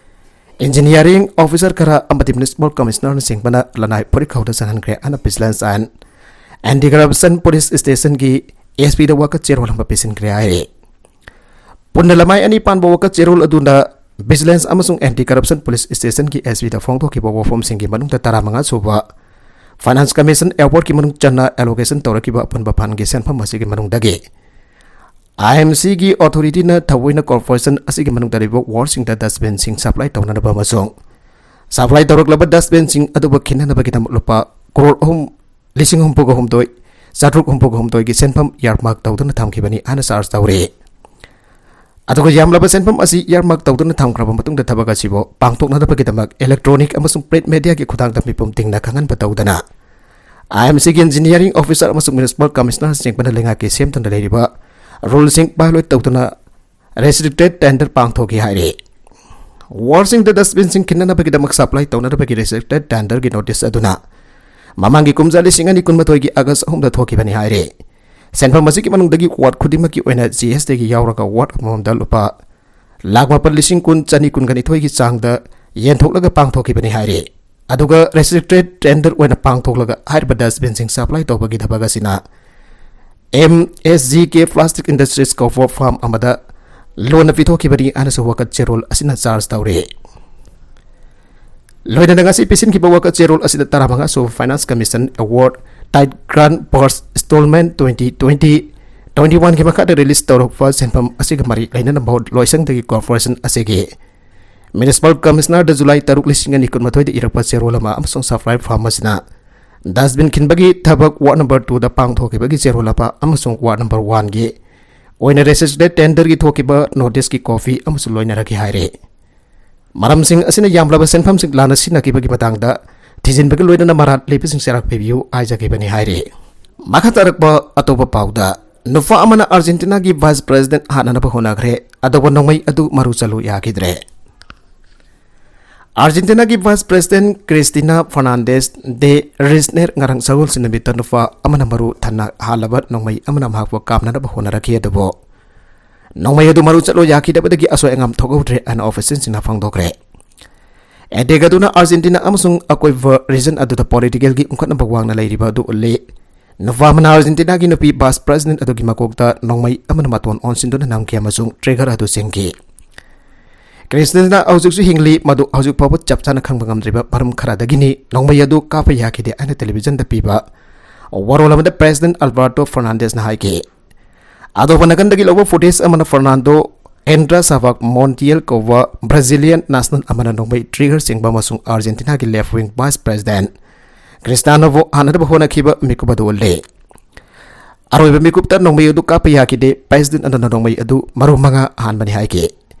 ꯏꯟꯖꯤꯅꯤꯌꯥꯔꯤꯡ ꯑꯣꯐꯤꯁꯥꯔ ꯈꯔ ꯑꯃꯗꯤ ꯃ꯭ꯌꯨꯅꯤꯁꯤꯄꯥꯜ ꯀꯃꯤꯁꯅꯔꯅꯆꯤꯡꯕꯅ ꯂꯅꯥꯏ ꯐꯨꯔꯤꯠ ꯈꯥꯎꯗ ꯆꯪꯍꯟꯈ꯭ꯔꯦ ꯍꯥꯏꯅ ꯚꯤꯖꯤꯂꯦꯟꯁ ꯑꯦꯟ ꯑꯦꯟꯇꯤ ꯀꯔꯞꯁꯟ ꯄꯨꯂꯤꯁ ꯁ꯭ꯇꯦꯁꯟꯒꯤ ꯑꯦꯁ ꯄꯤꯗ ꯋꯥꯀꯠ ꯆꯦꯔꯣꯜ ꯑꯃ ꯄꯤꯁꯤꯟꯈ꯭ꯔꯦ ꯍꯥꯏꯔꯤ꯫ ꯄꯨꯟꯅ ꯂꯃꯥꯏ ꯑꯅꯤ ꯄꯥꯟꯕ ꯋꯥꯀꯠ ꯆꯦꯔꯣꯜ ꯑꯗꯨꯅ ꯚꯤꯖꯤꯂꯦꯟꯁ ꯑꯃꯁꯨꯡ ꯑꯦꯟꯇꯤ ꯀꯔꯞꯁꯟ ꯄꯨꯂꯤꯁ ꯁ꯭ꯇꯦꯁꯟꯒꯤ ꯑꯦꯁ ꯄꯤꯗ ꯐꯣꯡꯗꯣꯛꯈꯤꯕ ꯋꯥꯐꯝꯁꯤꯡꯒꯤ ꯃꯅꯨꯡꯗ ꯇꯔꯥꯃꯉꯥ ꯁꯨꯕ ꯐꯥꯏꯅꯥꯟꯁ ꯀꯃꯤꯁꯟ ꯑꯦꯋꯥꯔꯗꯀꯤ ꯃꯅꯨꯡ ꯆꯟꯅ ꯑꯦꯂꯣꯀꯦꯁꯟ ꯇꯧꯔꯛꯈꯤꯕ ꯑꯄꯨꯟꯕ ꯐꯟꯒꯤ ꯁꯦꯟꯐꯝ ꯑꯁꯤꯒꯤ ꯃꯅꯨꯡꯗꯒꯤ ꯑꯥꯏ ꯑꯦꯝ ꯁꯤꯒꯤ ꯑꯣꯊꯣꯔꯤꯇꯤꯅ ꯊꯑꯣꯏꯅ ꯀꯣꯔꯄꯣꯔꯦꯁꯟ ꯑꯁꯤꯒꯤ ꯃꯅꯨꯡꯗ ꯂꯩꯕ ꯋꯥꯔꯗꯁꯤꯡꯗ ꯗꯁꯕꯤꯟꯁꯤꯡ ꯁꯄ꯭ꯂꯥꯏ ꯇꯧꯅꯅꯕ ꯑꯃꯁꯨꯡ ꯁꯄ꯭ꯂꯥꯏ ꯇꯧꯔꯛꯂꯕ ꯗꯁꯕꯤꯟꯁꯤꯡ ꯑꯗꯨꯕꯨ ꯈꯤꯟꯅꯅꯕꯒꯤꯗꯃꯛ ꯂꯨꯄꯥ ꯀ꯭ꯔꯣꯔ ꯑꯍꯨꯝ ꯂꯤꯁꯤꯡ ꯍꯨꯝꯐꯨꯒ ꯍꯨꯝꯗꯣꯏ ꯆꯥꯇ꯭ꯔꯨꯛ ꯍꯨꯝꯐꯨꯒ ꯍꯨꯝꯗꯣꯏꯒꯤ ꯁꯦꯟꯐꯝ ꯏꯌꯥꯔꯃꯥꯔꯛ ꯇꯧꯗꯨꯅ ꯊꯝꯈꯤꯕꯅꯤ ꯍꯥꯏꯅ ꯆꯥꯔꯖ ꯇꯧꯔꯤ꯫ ꯑꯗꯨꯒ ꯌꯥꯝꯂꯕ ꯁꯦꯟꯐꯝ ꯑꯁꯤ ꯏꯌꯥꯔꯃꯥꯔꯛ ꯇꯧꯗꯨꯅ ꯊꯝꯈ꯭ꯔꯕ ꯃꯇꯨꯡꯗ ꯊꯕꯛ ꯑꯁꯤꯕꯨ ꯄꯥꯡꯊꯣꯛꯅꯅꯕꯒꯤꯗꯃꯛ ꯏꯂꯦꯛꯇ꯭ꯔꯣꯅꯤꯛ ꯑꯃꯁꯨꯡ ꯄ꯭ꯔꯤꯟꯠ ꯃꯦꯗꯤꯌꯥꯒꯤ ꯈꯨꯠꯊꯥꯡꯗ ꯃꯤꯄꯨꯝ ꯇꯤꯡꯅ ꯈꯪꯍꯟꯕ ꯇꯧꯗꯅ ꯑꯥꯏ ꯑꯦꯝ ꯁꯤꯒꯤ ꯏꯟꯖꯤꯅꯤꯌꯥꯔꯤꯡ ꯑꯣꯐꯤꯁꯥꯔ ꯑꯃꯁꯨꯡ ꯃ꯭ꯌꯨꯅꯤꯁꯤꯄꯥꯜ ꯀꯃꯤꯁꯅꯔꯅꯆꯤꯡꯕꯅ ꯂꯩꯉꯥꯛꯀꯤ ꯁꯦꯝꯗꯨꯅ ꯂꯩꯔꯤꯕ ꯔꯨꯜꯁꯤꯡ ꯚꯥꯏꯑꯣꯂꯦꯠ ꯇꯧꯗꯨꯅ ꯔꯦꯁꯇ꯭ꯔꯤꯛꯇꯦꯗ ꯇꯦꯟꯗꯔ ꯄꯥꯡꯊꯣꯛꯈꯤ ꯍꯥꯏꯔꯤ꯫ ꯋꯥꯔꯗꯁꯤꯡꯗ ꯗꯁꯕꯤꯟꯁꯤꯡ ꯈꯤꯟꯅꯅꯕꯒꯤꯗꯃꯛ ꯁꯄ꯭ꯂꯥꯏ ꯇꯧꯅꯅꯕꯒꯤ ꯔꯦꯁꯇ꯭ꯔꯤꯛꯇꯦꯗ ꯇꯦꯟꯗꯔꯒꯤ ꯅꯣꯇꯤꯁ ꯑꯗꯨꯅ ꯃꯃꯥꯡꯒꯤ ꯀꯨꯝꯖꯥ ꯂꯤꯁꯤꯡ ꯑꯅꯤ ꯀꯨꯟꯃꯥꯊꯣꯏꯒꯤ ꯑꯥꯒꯁ ꯑꯍꯨꯝꯗ ꯊꯣꯛꯈꯤꯕꯅꯤ ꯍꯥꯏꯔꯤ꯫ ꯁꯦꯟꯐꯝ ꯑꯁꯤꯒꯤ ꯃꯅꯨꯡꯗꯒꯤ ꯋꯥꯔꯗ ꯈꯨꯗꯤꯡꯃꯛꯀꯤ ꯑꯣꯏꯅ ꯖꯤ ꯑꯦꯁ ꯇꯤꯒꯤ ꯌꯥꯎꯔꯒ ꯋꯥꯔꯗ ꯑꯃꯃꯝꯗ ꯂꯨꯄꯥ ꯂꯥꯈ ꯃꯥꯄꯟ ꯂꯤꯁꯤꯡ ꯀꯨꯟ ꯆꯅꯤ ꯀꯨꯟꯒ ꯅꯤꯊꯣꯏꯒꯤ ꯆꯥꯡꯗ ꯌꯦꯟꯊꯣꯛꯂꯒ ꯄꯥꯡꯊꯣꯛꯈꯤꯕꯅꯤ ꯍꯥꯏꯔꯤ꯫ ꯑꯗꯨꯒ restricted tender ꯑꯣꯏꯅ ꯄꯥꯡꯊꯣꯛꯂꯒ ꯍꯥꯏꯔꯤꯕ dustbinꯁꯤꯡ supply ꯇꯧꯕꯒꯤ ꯊꯕꯛ ꯑꯁꯤꯅ ꯑꯦꯝ ꯑꯦꯁ ꯖꯤ ꯀꯦ Plastic Industries ꯀꯧꯕ firm ꯑꯃꯗ ꯂꯣꯟꯅ ꯄꯤꯊꯣꯛꯈꯤꯕꯅꯤ ꯍꯥꯏꯅꯁꯨ ꯋꯥꯀꯠ ꯆꯦꯔꯣꯜ ꯑꯁꯤꯅ ꯆꯥꯔꯖ ꯇꯧꯔꯤ꯫ ꯂꯣꯏꯅꯅ ꯉꯁꯤ ꯄꯤꯁꯤꯟꯈꯤꯕ ꯋꯥꯀꯠ ꯆꯦꯔꯣꯜ ꯑꯁꯤꯗ ꯇꯔꯥꯃꯉꯥ ꯁꯨꯕ Finance Commission Award Tight Grant Burst Installment twenty twenty twenty oneꯒꯤ ꯃꯈꯥꯗ release ꯇꯧꯔꯛꯄ ꯁꯦꯟꯐꯝ ꯑꯁꯤꯒ ꯃꯔꯤ ꯂꯩꯅꯅ ꯃꯍꯨꯠ ꯂꯣꯏꯁꯪꯗꯒꯤ corporation ꯑꯁꯤꯒꯤ Municipal Commissionerꯗ ꯖꯨꯂꯥꯏ ꯇꯔꯨꯛ, ꯂꯤꯁꯤꯡ ꯑꯅꯤ ꯀꯨꯟꯃꯥꯊꯣꯏꯗ ꯏꯔꯛꯄ ꯆꯦꯔꯣꯜ ꯑꯃ ꯑꯃꯁꯨꯡ supply firm ꯑꯁꯤꯅ dustbin ꯈꯤꯟꯕꯒꯤ ꯊꯕꯛ ward number twoꯗ ꯄꯥꯡꯊꯣꯛꯈꯤꯕꯒꯤ ꯆꯦꯔꯣꯜ ꯑꯃ ꯑꯃꯁꯨꯡ ward number oneꯒꯤ ꯑꯣꯏꯅ registered tenderꯒꯤ ꯊꯣꯛꯈꯤꯕ noticeꯀꯤ copy ꯑꯃꯁꯨ ꯂꯣꯏꯅꯔꯛꯈꯤ ꯍꯥꯏꯔꯤ꯫ ꯃꯔꯝꯁꯤꯡ ꯑꯁꯤꯅ ꯌꯥꯝꯂꯕ ꯁꯦꯟꯐꯝꯁꯤꯡ ꯂꯥꯟꯅ ꯁꯤꯖꯤꯟꯅꯈꯤꯕꯒꯤ ꯃꯇꯥꯡꯗ ꯊꯤꯖꯤꯟꯕꯒꯤ ꯂꯣꯏꯅꯅ ꯃꯔꯥꯜ ꯂꯩꯕꯁꯤꯡ ꯆꯩꯔꯥꯛ ꯄꯤꯕꯤꯌꯨ ꯍꯥꯏꯖꯈꯤꯕꯅꯤ ꯍꯥꯏꯔꯤ꯫ ꯃꯈꯥ ꯇꯥꯔꯛꯄ ꯑꯇꯣꯞꯄ ꯄꯥꯎꯗ, ꯅꯨꯄꯥ ꯑꯃꯅ ꯑꯥꯔꯖꯦꯟꯇꯤꯅꯥꯒꯤ Vice President ꯍꯥꯠꯅꯅꯕ ꯍꯣꯠꯅꯈ꯭ꯔꯦ, ꯑꯗꯨꯕꯨ ꯅꯣꯡꯃꯩ ꯑꯗꯨ ꯃꯔꯨ ꯆꯠꯂꯨ ꯌꯥꯈꯤꯗ꯭ꯔꯦ꯫ ꯑꯥꯔꯖꯦꯟꯇꯤꯅꯥꯒꯤ Vice President Cristina Fernandez de Kirchner ꯉꯔꯥꯡ ꯁꯒꯣꯜꯁꯦꯟ ꯅꯨꯃꯤꯠꯇ ꯅꯨꯄꯥ ꯑꯃꯅ ꯃꯔꯨ ꯊꯟꯅ ꯍꯥꯜꯂꯕ ꯅꯣꯡꯃꯩ ꯑꯃꯅ ꯃꯍꯥꯛꯄꯨ ꯀꯥꯞꯅꯅꯕ ꯍꯣꯠꯅꯔꯛꯈꯤ, ꯑꯗꯨꯕꯨ ꯅꯣꯡꯃꯩ ꯑꯗꯨ ꯃꯔꯨ ꯆꯠꯂꯨ ꯌꯥꯈꯤꯗꯕꯗꯒꯤ ꯑꯁꯣꯏ ꯑꯉꯥꯝ ꯊꯣꯛꯍꯧꯗ꯭ꯔꯦ ꯍꯥꯏꯅ officialꯁꯤꯡꯅ ꯐꯣꯡꯗꯣꯛꯈ꯭ꯔꯦ꯫ Attack ꯑꯗꯨꯅ ꯑꯥꯔꯖꯦꯟꯇꯤꯅꯥ ꯑꯃꯁꯨꯡ ꯑꯀꯣꯏꯕ region ꯑꯗꯨꯗ politicalꯒꯤ ꯎꯪꯈꯠꯅꯕ ꯋꯥꯡꯅ ꯂꯩꯔꯤꯕ ꯑꯗꯨ ꯎꯠꯂꯤ꯫ ꯅꯨꯄꯥ ꯑꯃꯅ ꯑꯥꯔꯖꯦꯟꯇꯤꯅꯥꯒꯤ ꯅꯨꯄꯤ Vice President ꯑꯗꯨꯒꯤ ꯃꯀꯣꯛꯇ ꯅꯣꯡꯃꯩ ꯑꯃꯅ ꯃꯇꯣꯟ ꯑꯣꯟꯁꯤꯟꯗꯨꯅ ꯅꯝꯈꯤ ꯑꯃꯁꯨꯡ trigger ꯑꯗꯨ ꯆꯤꯡꯈꯤ꯫ ꯀ꯭ꯔꯤꯁꯇꯤꯅꯥ ꯍꯧꯖꯤꯛꯁꯨ ꯍꯤꯡꯂꯤ, ꯃꯗꯨ ꯍꯧꯖꯤꯛ ꯐꯥꯎꯕ ꯆꯞ ꯆꯥꯅ ꯈꯪꯕ ꯉꯝꯗ꯭ꯔꯤꯕ ꯃꯔꯝ ꯈꯔꯗꯒꯤꯅꯤ ꯅꯣꯡꯃꯩ ꯑꯗꯨ ꯀꯥꯞꯄ ꯌꯥꯈꯤꯗꯦ ꯍꯥꯏꯅ televisionꯗ ꯄꯤꯕ ꯋꯥꯔꯣꯜ ꯑꯃꯗ President Alberto Fernandezꯅ ꯍꯥꯏꯈꯤ꯫ ꯑꯇꯣꯞꯄ ꯅꯥꯀꯟꯗꯒꯤ ꯂꯧꯕ footage ꯑꯃꯅ Fernando Entra Sabak Montiel ꯀꯧꯕ Brazilian national ꯑꯃꯅ ꯅꯣꯡꯃꯩ trigger ꯆꯤꯡꯕ ꯑꯃꯁꯨꯡ ꯑꯥꯔꯖꯦꯟꯇꯤꯅꯥꯒꯤ left wing Vice President ꯀ꯭ꯔꯤꯁꯇꯤꯌꯥꯅꯣꯕꯨ ꯍꯥꯠꯅꯅꯕ ꯍꯣꯠꯅꯈꯤꯕ ꯃꯤꯀꯨꯞ ꯑꯗꯨ ꯎꯠꯂꯤ꯫ ꯑꯔꯣꯏꯕ ꯃꯤꯀꯨꯞꯇ ꯅꯣꯡꯃꯩ ꯑꯗꯨ ꯀꯥꯞꯄ ꯌꯥꯈꯤꯗꯦ꯫ President ꯑꯗꯨꯅ ꯅꯣꯡꯃꯩ ꯑꯗꯨ ꯃꯔꯨ ꯃꯉꯥ ꯍꯥꯟꯕꯅꯤ ꯍꯥꯏꯈꯤ꯫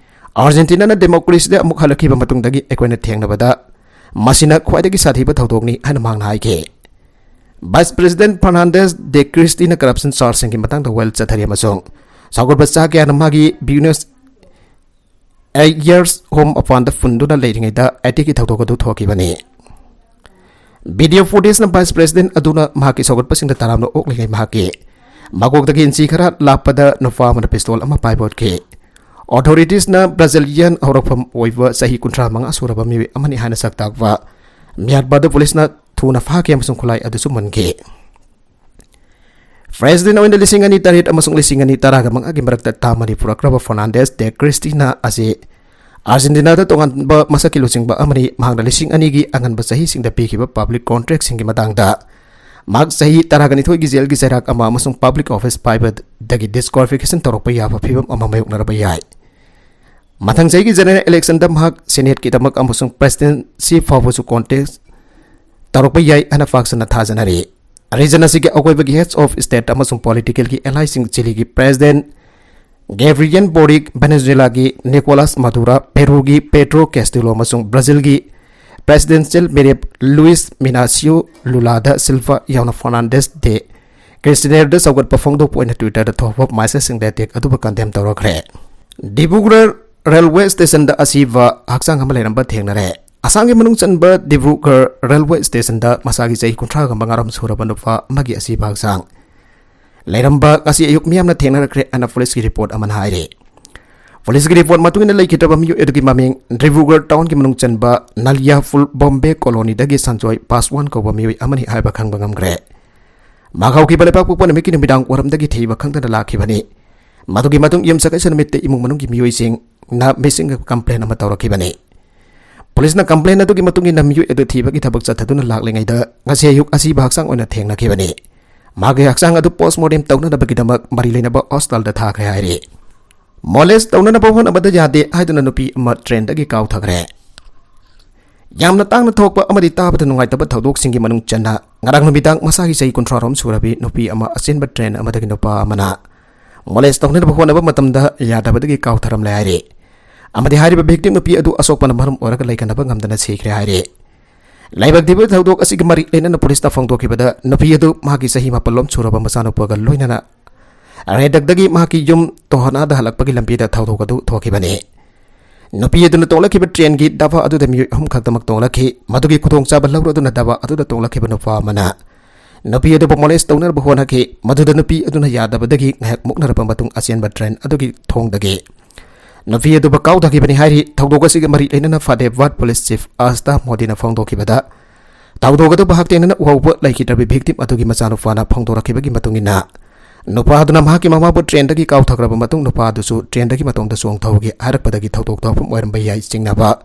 ꯑꯥꯔꯖꯦꯟꯇꯤꯅꯥꯅ democracyꯗ ꯑꯃꯨꯛ ꯍꯜꯂꯛꯈꯤꯕ ꯃꯇꯨꯡꯗꯒꯤ ꯑꯩꯈꯣꯏꯅ ꯊꯦꯡꯅꯕꯗ ꯃꯁꯤꯅ ꯈ꯭ꯋꯥꯏꯗꯒꯤ ꯁꯥꯊꯤꯕ ꯊꯧꯗꯣꯛꯅꯤ ꯍꯥꯏꯅ ꯃꯍꯥꯛꯅ ꯍꯥꯏꯈꯤ꯫ Vice President Fernandez de Kirchnerꯅ corruption chargeꯁꯤꯡꯒꯤ ꯃꯇꯥꯡꯗ ꯋꯥꯌꯦꯜ ꯆꯠꯊꯔꯤ ꯑꯃꯁꯨꯡ ꯁꯧꯒꯠꯄ ꯆꯥ ꯀꯌꯥꯅ ꯃꯥꯒꯤ Buenos Aires home ꯃꯄꯥꯟꯗ ꯐꯨꯟꯗꯨꯅ ꯂꯩꯔꯤꯉꯩꯗ attackꯀꯤ ꯊꯧꯗꯣꯛ ꯑꯗꯨ ꯊꯣꯛꯈꯤꯕꯅꯤ꯫ Video footageꯅ Vice President ꯑꯗꯨꯅ ꯃꯍꯥꯛꯀꯤ ꯁꯧꯒꯠꯄꯁꯤꯡꯗ ꯇꯔꯥꯝꯅ ꯑꯣꯛꯂꯤꯉꯩ ꯃꯍꯥꯛꯀꯤ ꯃꯀꯣꯛꯇꯒꯤ ꯏꯟꯆꯤ ꯈꯔ ꯂꯥꯞꯄꯗ ꯅꯨꯄꯥ ꯑꯃꯅ ꯄꯤꯁꯇꯣꯜ ꯑꯃ ꯄꯥꯏꯕ ꯎꯠꯈꯤ꯫ ꯑꯣꯊꯣꯔꯤꯇꯤꯁꯅ ꯕ꯭ꯔꯥꯖꯤꯂꯤꯌꯟ ꯍꯧꯔꯛꯐꯝ ꯑꯣꯏꯕ ꯆꯍꯤ ꯀꯨꯟꯊ꯭ꯔꯥ ꯃꯉꯥ ꯁꯨꯔꯕ ꯃꯤꯑꯣꯏ ꯑꯃꯅꯤ ꯍꯥꯏꯅ ꯁꯛ ꯇꯥꯛꯄ ꯃꯤꯌꯥꯠꯕꯥꯗꯨ ꯄꯨꯂꯤꯁꯅ ꯊꯨꯅ ꯐꯥꯈꯤ ꯑꯃꯁꯨꯡ ꯈꯨꯠꯂꯥꯏ ꯑꯗꯨꯁꯨ ꯃꯨꯟꯈꯤ꯫ ꯄ꯭ꯔꯦꯁꯤꯗꯦꯟ ꯑꯣꯏꯅ ꯂꯤꯁꯤꯡ ꯑꯅꯤ ꯇꯔꯦꯠ ꯑꯃꯁꯨꯡ ꯂꯤꯁꯤꯡ ꯑꯅꯤ ꯇꯔꯥꯒ ꯃꯉꯥꯒꯤ ꯃꯔꯛꯇ ꯇꯥꯝ ꯑꯅꯤ ꯄꯨꯔꯛꯈ꯭ꯔꯕ ꯐꯔꯅꯥꯟꯗꯦꯁ ꯗꯦ ꯀ꯭ꯔꯤꯁꯇꯤꯅꯥ ꯑꯁꯤ ꯑꯥꯔꯖꯦꯟꯇꯤꯅꯥꯗ ꯇꯣꯉꯥꯟꯕ ꯃꯁꯛꯀꯤ ꯂꯨꯆꯤꯡꯕ ꯑꯃꯅꯤ꯫ ꯃꯍꯥꯛꯅ ꯂꯤꯁꯤꯡ ꯑꯅꯤꯒꯤ ꯑꯉꯟꯕ ꯆꯍꯤꯁꯤꯡꯗ ꯄꯤꯈꯤꯕ ꯄꯕ꯭ꯂꯤꯛ ꯀꯣꯟꯇ꯭ꯔꯦꯛꯁꯤꯡꯒꯤ ꯃꯇꯥꯡꯗ ꯃꯍꯥꯛ ꯆꯍꯤ ꯇꯔꯥꯒ ꯅꯤꯊꯣꯏꯒꯤ ꯖꯦꯜꯒꯤ ꯆꯩꯔꯥꯛ ꯑꯃ ꯑꯃꯁꯨꯡ ꯄꯕ꯭ꯂꯤꯛ ꯑꯣꯐꯤꯁ ꯄꯥꯏꯕꯗꯒꯤ ꯗꯤꯁꯀ꯭ꯋꯥꯂꯤꯐꯤꯀꯦꯁꯟ ꯇꯧꯔꯛꯄ ꯌꯥꯕ ꯐꯤꯚꯝ ꯑꯃ ꯃꯥꯌꯣꯛꯅꯔꯕ ꯌꯥꯏ꯫ ꯃꯊꯪ ꯆꯍꯤꯒꯤ ꯖꯦꯅꯔꯦꯜ ꯏꯂꯦꯛꯁꯟꯗ ꯃꯍꯥꯛ ꯁꯦꯅꯦꯠꯀꯤꯗꯃꯛ ꯑꯃꯁꯨꯡ ꯄ꯭ꯔꯦꯁꯤꯗꯦꯟꯁꯤ ꯐꯥꯎꯕꯁꯨ ꯀꯣꯟꯇꯦꯁ ꯇꯧꯔꯛꯄ ꯌꯥꯏ ꯍꯥꯏꯅ ꯄꯥꯛ ꯁꯟꯅ ꯊꯥꯖꯅꯔꯤ꯫ ꯔꯤꯖꯟ ꯑꯁꯤꯒꯤ ꯑꯀꯣꯏꯕꯒꯤ ꯍꯦꯗꯁ ꯑꯣꯐ ꯁ꯭ꯇꯦꯠ ꯑꯃꯁꯨꯡ ꯄꯣꯂꯤꯇꯤꯀꯦꯜꯒꯤ ꯑꯦꯂꯥꯏꯁꯤꯡ ꯆꯤꯂꯤꯒꯤ ꯄ꯭ꯔꯦꯁꯤꯗꯦꯟ ꯒꯦꯕ꯭ꯔꯤꯌꯦꯟ ꯕꯣꯔꯤꯛ, ꯚꯦꯅꯦꯖꯨꯋꯦꯂꯥꯒꯤ ꯅꯤꯀꯣꯂꯥꯁ ꯃꯗꯨꯔꯥ, ꯄꯦꯔꯨꯒꯤ ꯄꯦꯗ꯭ꯔꯣ ꯀꯦꯁꯇꯤꯂꯣ ꯑꯃꯁꯨꯡ ꯕ꯭ꯔꯥꯖꯤꯜꯒꯤ ꯄ꯭ꯔꯦꯁꯤꯗꯦꯟꯁꯤꯌꯦꯜ ꯃꯤꯔꯦꯞ ꯂꯨꯏꯁ ꯃꯤꯅꯥꯁꯤꯌꯣ ꯂꯨꯂꯥꯗ ꯁꯤꯜꯚꯥ ꯌꯥꯎꯅ ꯐꯔꯅꯥꯟꯗꯦꯁ ꯗꯦ ꯀ꯭ꯔꯤꯁꯇꯤꯅꯦꯔꯗ ꯁꯧꯒꯠꯄ ꯐꯣꯡꯗꯣꯛꯄ ꯑꯣꯏꯅ ꯇ꯭ꯋꯤꯇꯔꯗ ꯊꯣꯛꯄ ꯃꯦꯁꯦꯖꯁꯤꯡꯗ ꯑꯦꯇꯦꯛ ꯑꯗꯨꯕꯨ ꯀꯟꯗꯦꯝ ꯇꯧꯔꯛꯈ꯭ꯔꯦ꯫ ꯗꯤꯕ꯭ꯔꯨꯒꯔ ꯔꯦꯜꯋꯦ ꯁ꯭ꯇꯦꯁꯟꯗ ꯑꯁꯤꯕ ꯍꯛꯆꯥꯡ ꯑꯃ ꯂꯩꯔꯝꯕ ꯊꯦꯡꯅꯔꯦ꯫ ꯑꯁꯥꯝꯒꯤ ꯃꯅꯨꯡ ꯆꯟꯕ ꯗꯤꯕ꯭ꯔꯨꯒꯔ ꯔꯦꯜꯋꯦ ꯁ꯭ꯇꯦꯁꯟꯗ ꯃꯁꯥꯒꯤ ꯆꯍꯤ ꯀꯨꯟꯊ꯭ꯔꯥꯒ ꯃꯉꯥꯔꯣꯝ ꯁꯨꯔꯕ ꯅꯨꯄꯥ ꯑꯃꯒꯤ ꯑꯁꯤꯕ ꯍꯛꯆꯥꯡ ꯂꯩꯔꯝꯕ ꯉꯁꯤ ꯑꯌꯨꯛ ꯃꯤꯌꯥꯝꯅ ꯊꯦꯡꯅꯔꯛꯈ꯭ꯔꯦ ꯍꯥꯏꯅ ꯄꯨꯂꯤꯁꯀꯤ ꯔꯤꯄꯣꯔꯠ ꯑꯃꯅ ꯍꯥꯏꯔꯤ꯫ ꯄꯨꯂꯤꯁꯀꯤ ꯔꯤꯄꯣꯔꯠ ꯃꯇꯨꯡ ꯏꯟꯅ ꯂꯩꯈꯤꯗ꯭ꯔꯕ ꯃꯤꯑꯣꯏ ꯑꯗꯨꯒꯤ ꯃꯃꯤꯡ ꯗꯤꯕ꯭ꯔꯨꯒꯔ ꯇꯥꯎꯟꯒꯤ ꯃꯅꯨꯡ ꯆꯟꯕ ꯅꯥꯂꯤꯌꯥ ꯐꯨꯜ ꯕꯣꯝꯕꯦ ꯀꯣꯂꯣꯅꯤꯗꯒꯤ ꯁꯟꯖꯣꯏ ꯄꯥꯁꯋꯥꯟ ꯀꯧꯕ ꯃꯤꯑꯣꯏ ꯑꯃꯅꯤ ꯍꯥꯏꯕ ꯈꯪꯕ ꯉꯝꯈ꯭ꯔꯦ꯫ ꯃꯍꯥꯛ ꯍꯧꯈꯤꯕ ꯂꯩꯕꯥꯛꯄꯣꯛꯄ ꯅꯨꯃꯤꯠꯀꯤ ꯅꯨꯃꯤꯗꯥꯡ ꯋꯥꯏꯔꯝꯗꯒꯤ ꯊꯤꯕ ꯈꯪꯗꯅ ꯂꯥꯛꯈꯤꯕꯅꯤ꯫ ꯃꯗꯨꯒꯤ ꯃꯇꯨꯡ ꯌꯨꯝꯁꯀꯩꯁ ꯅꯨꯃꯤꯠꯇ ꯏꯃꯨꯡ ꯃꯅꯨꯡꯒꯤ ꯃꯤꯑꯣꯏꯁꯤꯡꯅ ꯃꯤꯁꯤꯡ ꯀꯝꯄ꯭ꯂꯦꯟ ꯑꯃ ꯇꯧꯔꯛꯈꯤꯕꯅꯤ꯫ ꯄꯨꯂꯤꯁꯅ ꯀꯝꯄ꯭ꯂꯦꯟ ꯑꯗꯨꯒꯤ ꯃꯇꯨꯡ ꯏꯟꯅ ꯃꯤꯑꯣꯏ ꯑꯗꯨ ꯊꯤꯕꯒꯤ ꯊꯕꯛ ꯆꯠꯊꯗꯨꯅ ꯂꯥꯛꯂꯤꯉꯩꯗ ꯉꯁꯤ ꯑꯌꯨꯛ ꯑꯁꯤꯕ ꯍꯛꯆꯥꯡ ꯑꯣꯏꯅ ꯊꯦꯡꯅꯈꯤꯕꯅꯤ꯫ ꯃꯍꯥꯛꯀꯤ ꯍꯛꯆꯥꯡ ꯑꯗꯨ ꯄꯣꯁꯃꯣꯔꯇꯦꯝ ꯇꯧꯅꯅꯕꯒꯤꯗꯃꯛ ꯃꯔꯤ ꯂꯩꯅꯕ ꯍꯣꯁꯄꯤꯇꯥꯜꯗ ꯊꯥꯈ꯭ꯔꯦ ꯍꯥꯏꯔꯤ꯫ ꯃꯣꯂꯦꯁ ꯇꯧꯅꯅꯕ ꯍꯣꯠꯅꯕꯗ ꯌꯥꯗꯦ ꯍꯥꯏꯗꯨꯅ ꯅꯨꯄꯤ ꯑꯃ ꯇ꯭ꯔꯦꯟꯗꯒꯤ ꯀꯥꯎꯊꯈ꯭ꯔꯦ꯫ ꯌꯥꯝꯅ ꯇꯥꯡꯅ ꯊꯣꯛꯄ ꯑꯃꯗꯤ ꯇꯥꯕꯗ ꯅꯨꯡꯉꯥꯏꯇꯕ ꯊꯧꯗꯣꯛꯁꯤꯡꯒꯤ ꯃꯅꯨꯡ ꯆꯟꯅ ꯉꯔꯥꯡ ꯅꯨꯃꯤꯗꯥꯡ ꯃꯁꯥꯒꯤ ꯆꯍꯤ ꯀꯨꯟꯊ꯭ꯔꯥꯔꯣꯝ ꯁꯨꯔꯕꯤ ꯅꯨꯄꯤ ꯑꯃ ꯑꯆꯦꯟꯕ ꯇ꯭ꯔꯦꯟ ꯑꯃꯗꯒꯤ ꯅꯨꯄꯥ ꯑꯃꯅ ꯃꯣꯂꯦꯁ ꯇꯧꯅꯅꯕ ꯍꯣꯠꯅꯕ ꯃꯇꯝꯗ ꯌꯥꯗꯕꯗꯒꯤ ꯀꯥꯎꯊꯔꯝꯂꯦ ꯍꯥꯏꯔꯤ꯫ ꯑꯃꯗꯤ ꯍꯥꯏꯔꯤꯕ ꯚꯤꯛꯇꯤꯝ ꯅꯨꯄꯤ ꯑꯗꯨ ꯑꯁꯣꯛꯄꯅ ꯃꯔꯝ ꯑꯣꯏꯔꯒ ꯂꯩꯈꯠꯅꯕ ꯉꯝꯗꯅ ꯁꯤꯈ꯭ꯔꯦ ꯍꯥꯏꯔꯤ꯫ ꯂꯥꯏꯕꯛ ꯊꯤꯕ ꯊꯧꯗꯣꯛ ꯑꯁꯤꯒ ꯃꯔꯤ ꯂꯩꯅꯅ ꯄꯨꯂꯤꯁꯇ ꯐꯣꯡꯗꯣꯛꯈꯤꯕꯗ ꯅꯨꯄꯤ ꯑꯗꯨ ꯃꯍꯥꯛꯀꯤ ꯆꯍꯤ ꯃꯥꯄꯜꯂꯣꯝ ꯁꯨꯔꯕ ꯃꯆꯥꯅꯨꯄꯥꯒ ꯂꯣꯏꯅꯅ ꯔꯦꯗꯛꯇꯒꯤ ꯃꯍꯥꯛꯀꯤ ꯌꯨꯝ ꯇꯣꯍꯅꯥꯗ ꯍꯜꯂꯛꯄꯒꯤ ꯂꯝꯕꯤꯗ ꯊꯧꯗꯣꯛ ꯑꯗꯨ ꯊꯣꯛꯈꯤꯕꯅꯤ꯫ ꯅꯨꯄꯤ ꯑꯗꯨꯅ ꯇꯣꯡꯂꯛꯈꯤꯕ ꯇ꯭ꯔꯦꯟꯒꯤ ꯗꯕꯥ ꯑꯗꯨꯗ ꯃꯤꯑꯣꯏ ꯑꯍꯨꯝ ꯈꯛꯇꯃꯛ ꯇꯣꯡꯂꯛꯈꯤ꯫ ꯃꯗꯨꯒꯤ ꯈꯨꯗꯣꯡꯆꯥꯕ ꯂꯧꯔꯗꯨꯅ ꯗꯕꯥ ꯑꯗꯨꯗ ꯇꯣꯡꯂꯛꯈꯤꯕ ꯅꯨꯄꯥ ꯑꯃꯅ ꯅꯨꯄꯤ ꯑꯗꯨꯕꯨ ꯃꯣꯂꯦꯁ ꯇꯧꯅꯅꯕ ꯍꯣꯠꯅꯈꯤ꯫ ꯃꯗꯨꯗ ꯅꯨꯄꯤ ꯑꯗꯨꯅ ꯌꯥꯗꯕꯗꯒꯤ ꯉꯥꯏꯍꯥꯛ ꯃꯨꯛꯅꯔꯕ ꯃꯇꯨꯡ ꯑꯆꯦꯟꯕ ꯇ꯭ꯔꯦꯟ ꯑꯗꯨꯒꯤ ꯊꯣꯡꯗꯒꯤ ꯅꯨꯄꯤ ꯑꯗꯨꯕꯨ ꯀꯥꯎꯊꯈꯤꯕꯅꯤ ꯍꯥꯏꯔꯤ꯫ ꯊꯧꯗꯣꯛ ꯑꯁꯤꯒ ꯃꯔꯤ ꯂꯩꯅꯅ ꯐꯇꯦꯍꯕꯥꯗ ꯄꯨꯂꯤꯁ ꯆꯤꯐ ꯑꯁꯇꯥ ꯃꯣꯗꯤꯅ ꯐꯣꯡꯗꯣꯛꯈꯤꯕꯗ, ꯊꯧꯗꯣꯛ ꯑꯗꯨꯕꯨ ꯍꯛꯊꯦꯡꯅꯅ ꯎꯍꯧꯕ ꯂꯩꯈꯤꯗ꯭ꯔꯕ ꯚꯤꯛꯇꯤꯝ ꯑꯗꯨꯒꯤ ꯃꯆꯥꯅꯨꯄꯥꯅ ꯐꯣꯡꯗꯣꯔꯛꯈꯤꯕꯒꯤ ꯃꯇꯨꯡ ꯏꯟꯅ, ꯅꯨꯄꯥ ꯑꯗꯨꯅ ꯃꯍꯥꯛꯀꯤ ꯃꯃꯥꯕꯨ ꯇ꯭ꯔꯦꯟꯗꯒꯤ ꯀꯥꯎꯊꯈ꯭ꯔꯕ ꯃꯇꯨꯡ ꯅꯨꯄꯥ ꯑꯗꯨꯁꯨ ꯇ꯭ꯔꯦꯟꯗꯒꯤ ꯃꯇꯣꯝꯗ ꯆꯣꯡꯊꯍꯧꯒꯦ ꯍꯥꯏꯔꯛꯄꯗꯒꯤ ꯊꯧꯗꯣꯛ ꯊꯣꯛꯐꯝ ꯑꯣꯏꯔꯝꯕ ꯌꯥꯏ ꯆꯤꯡꯅꯕ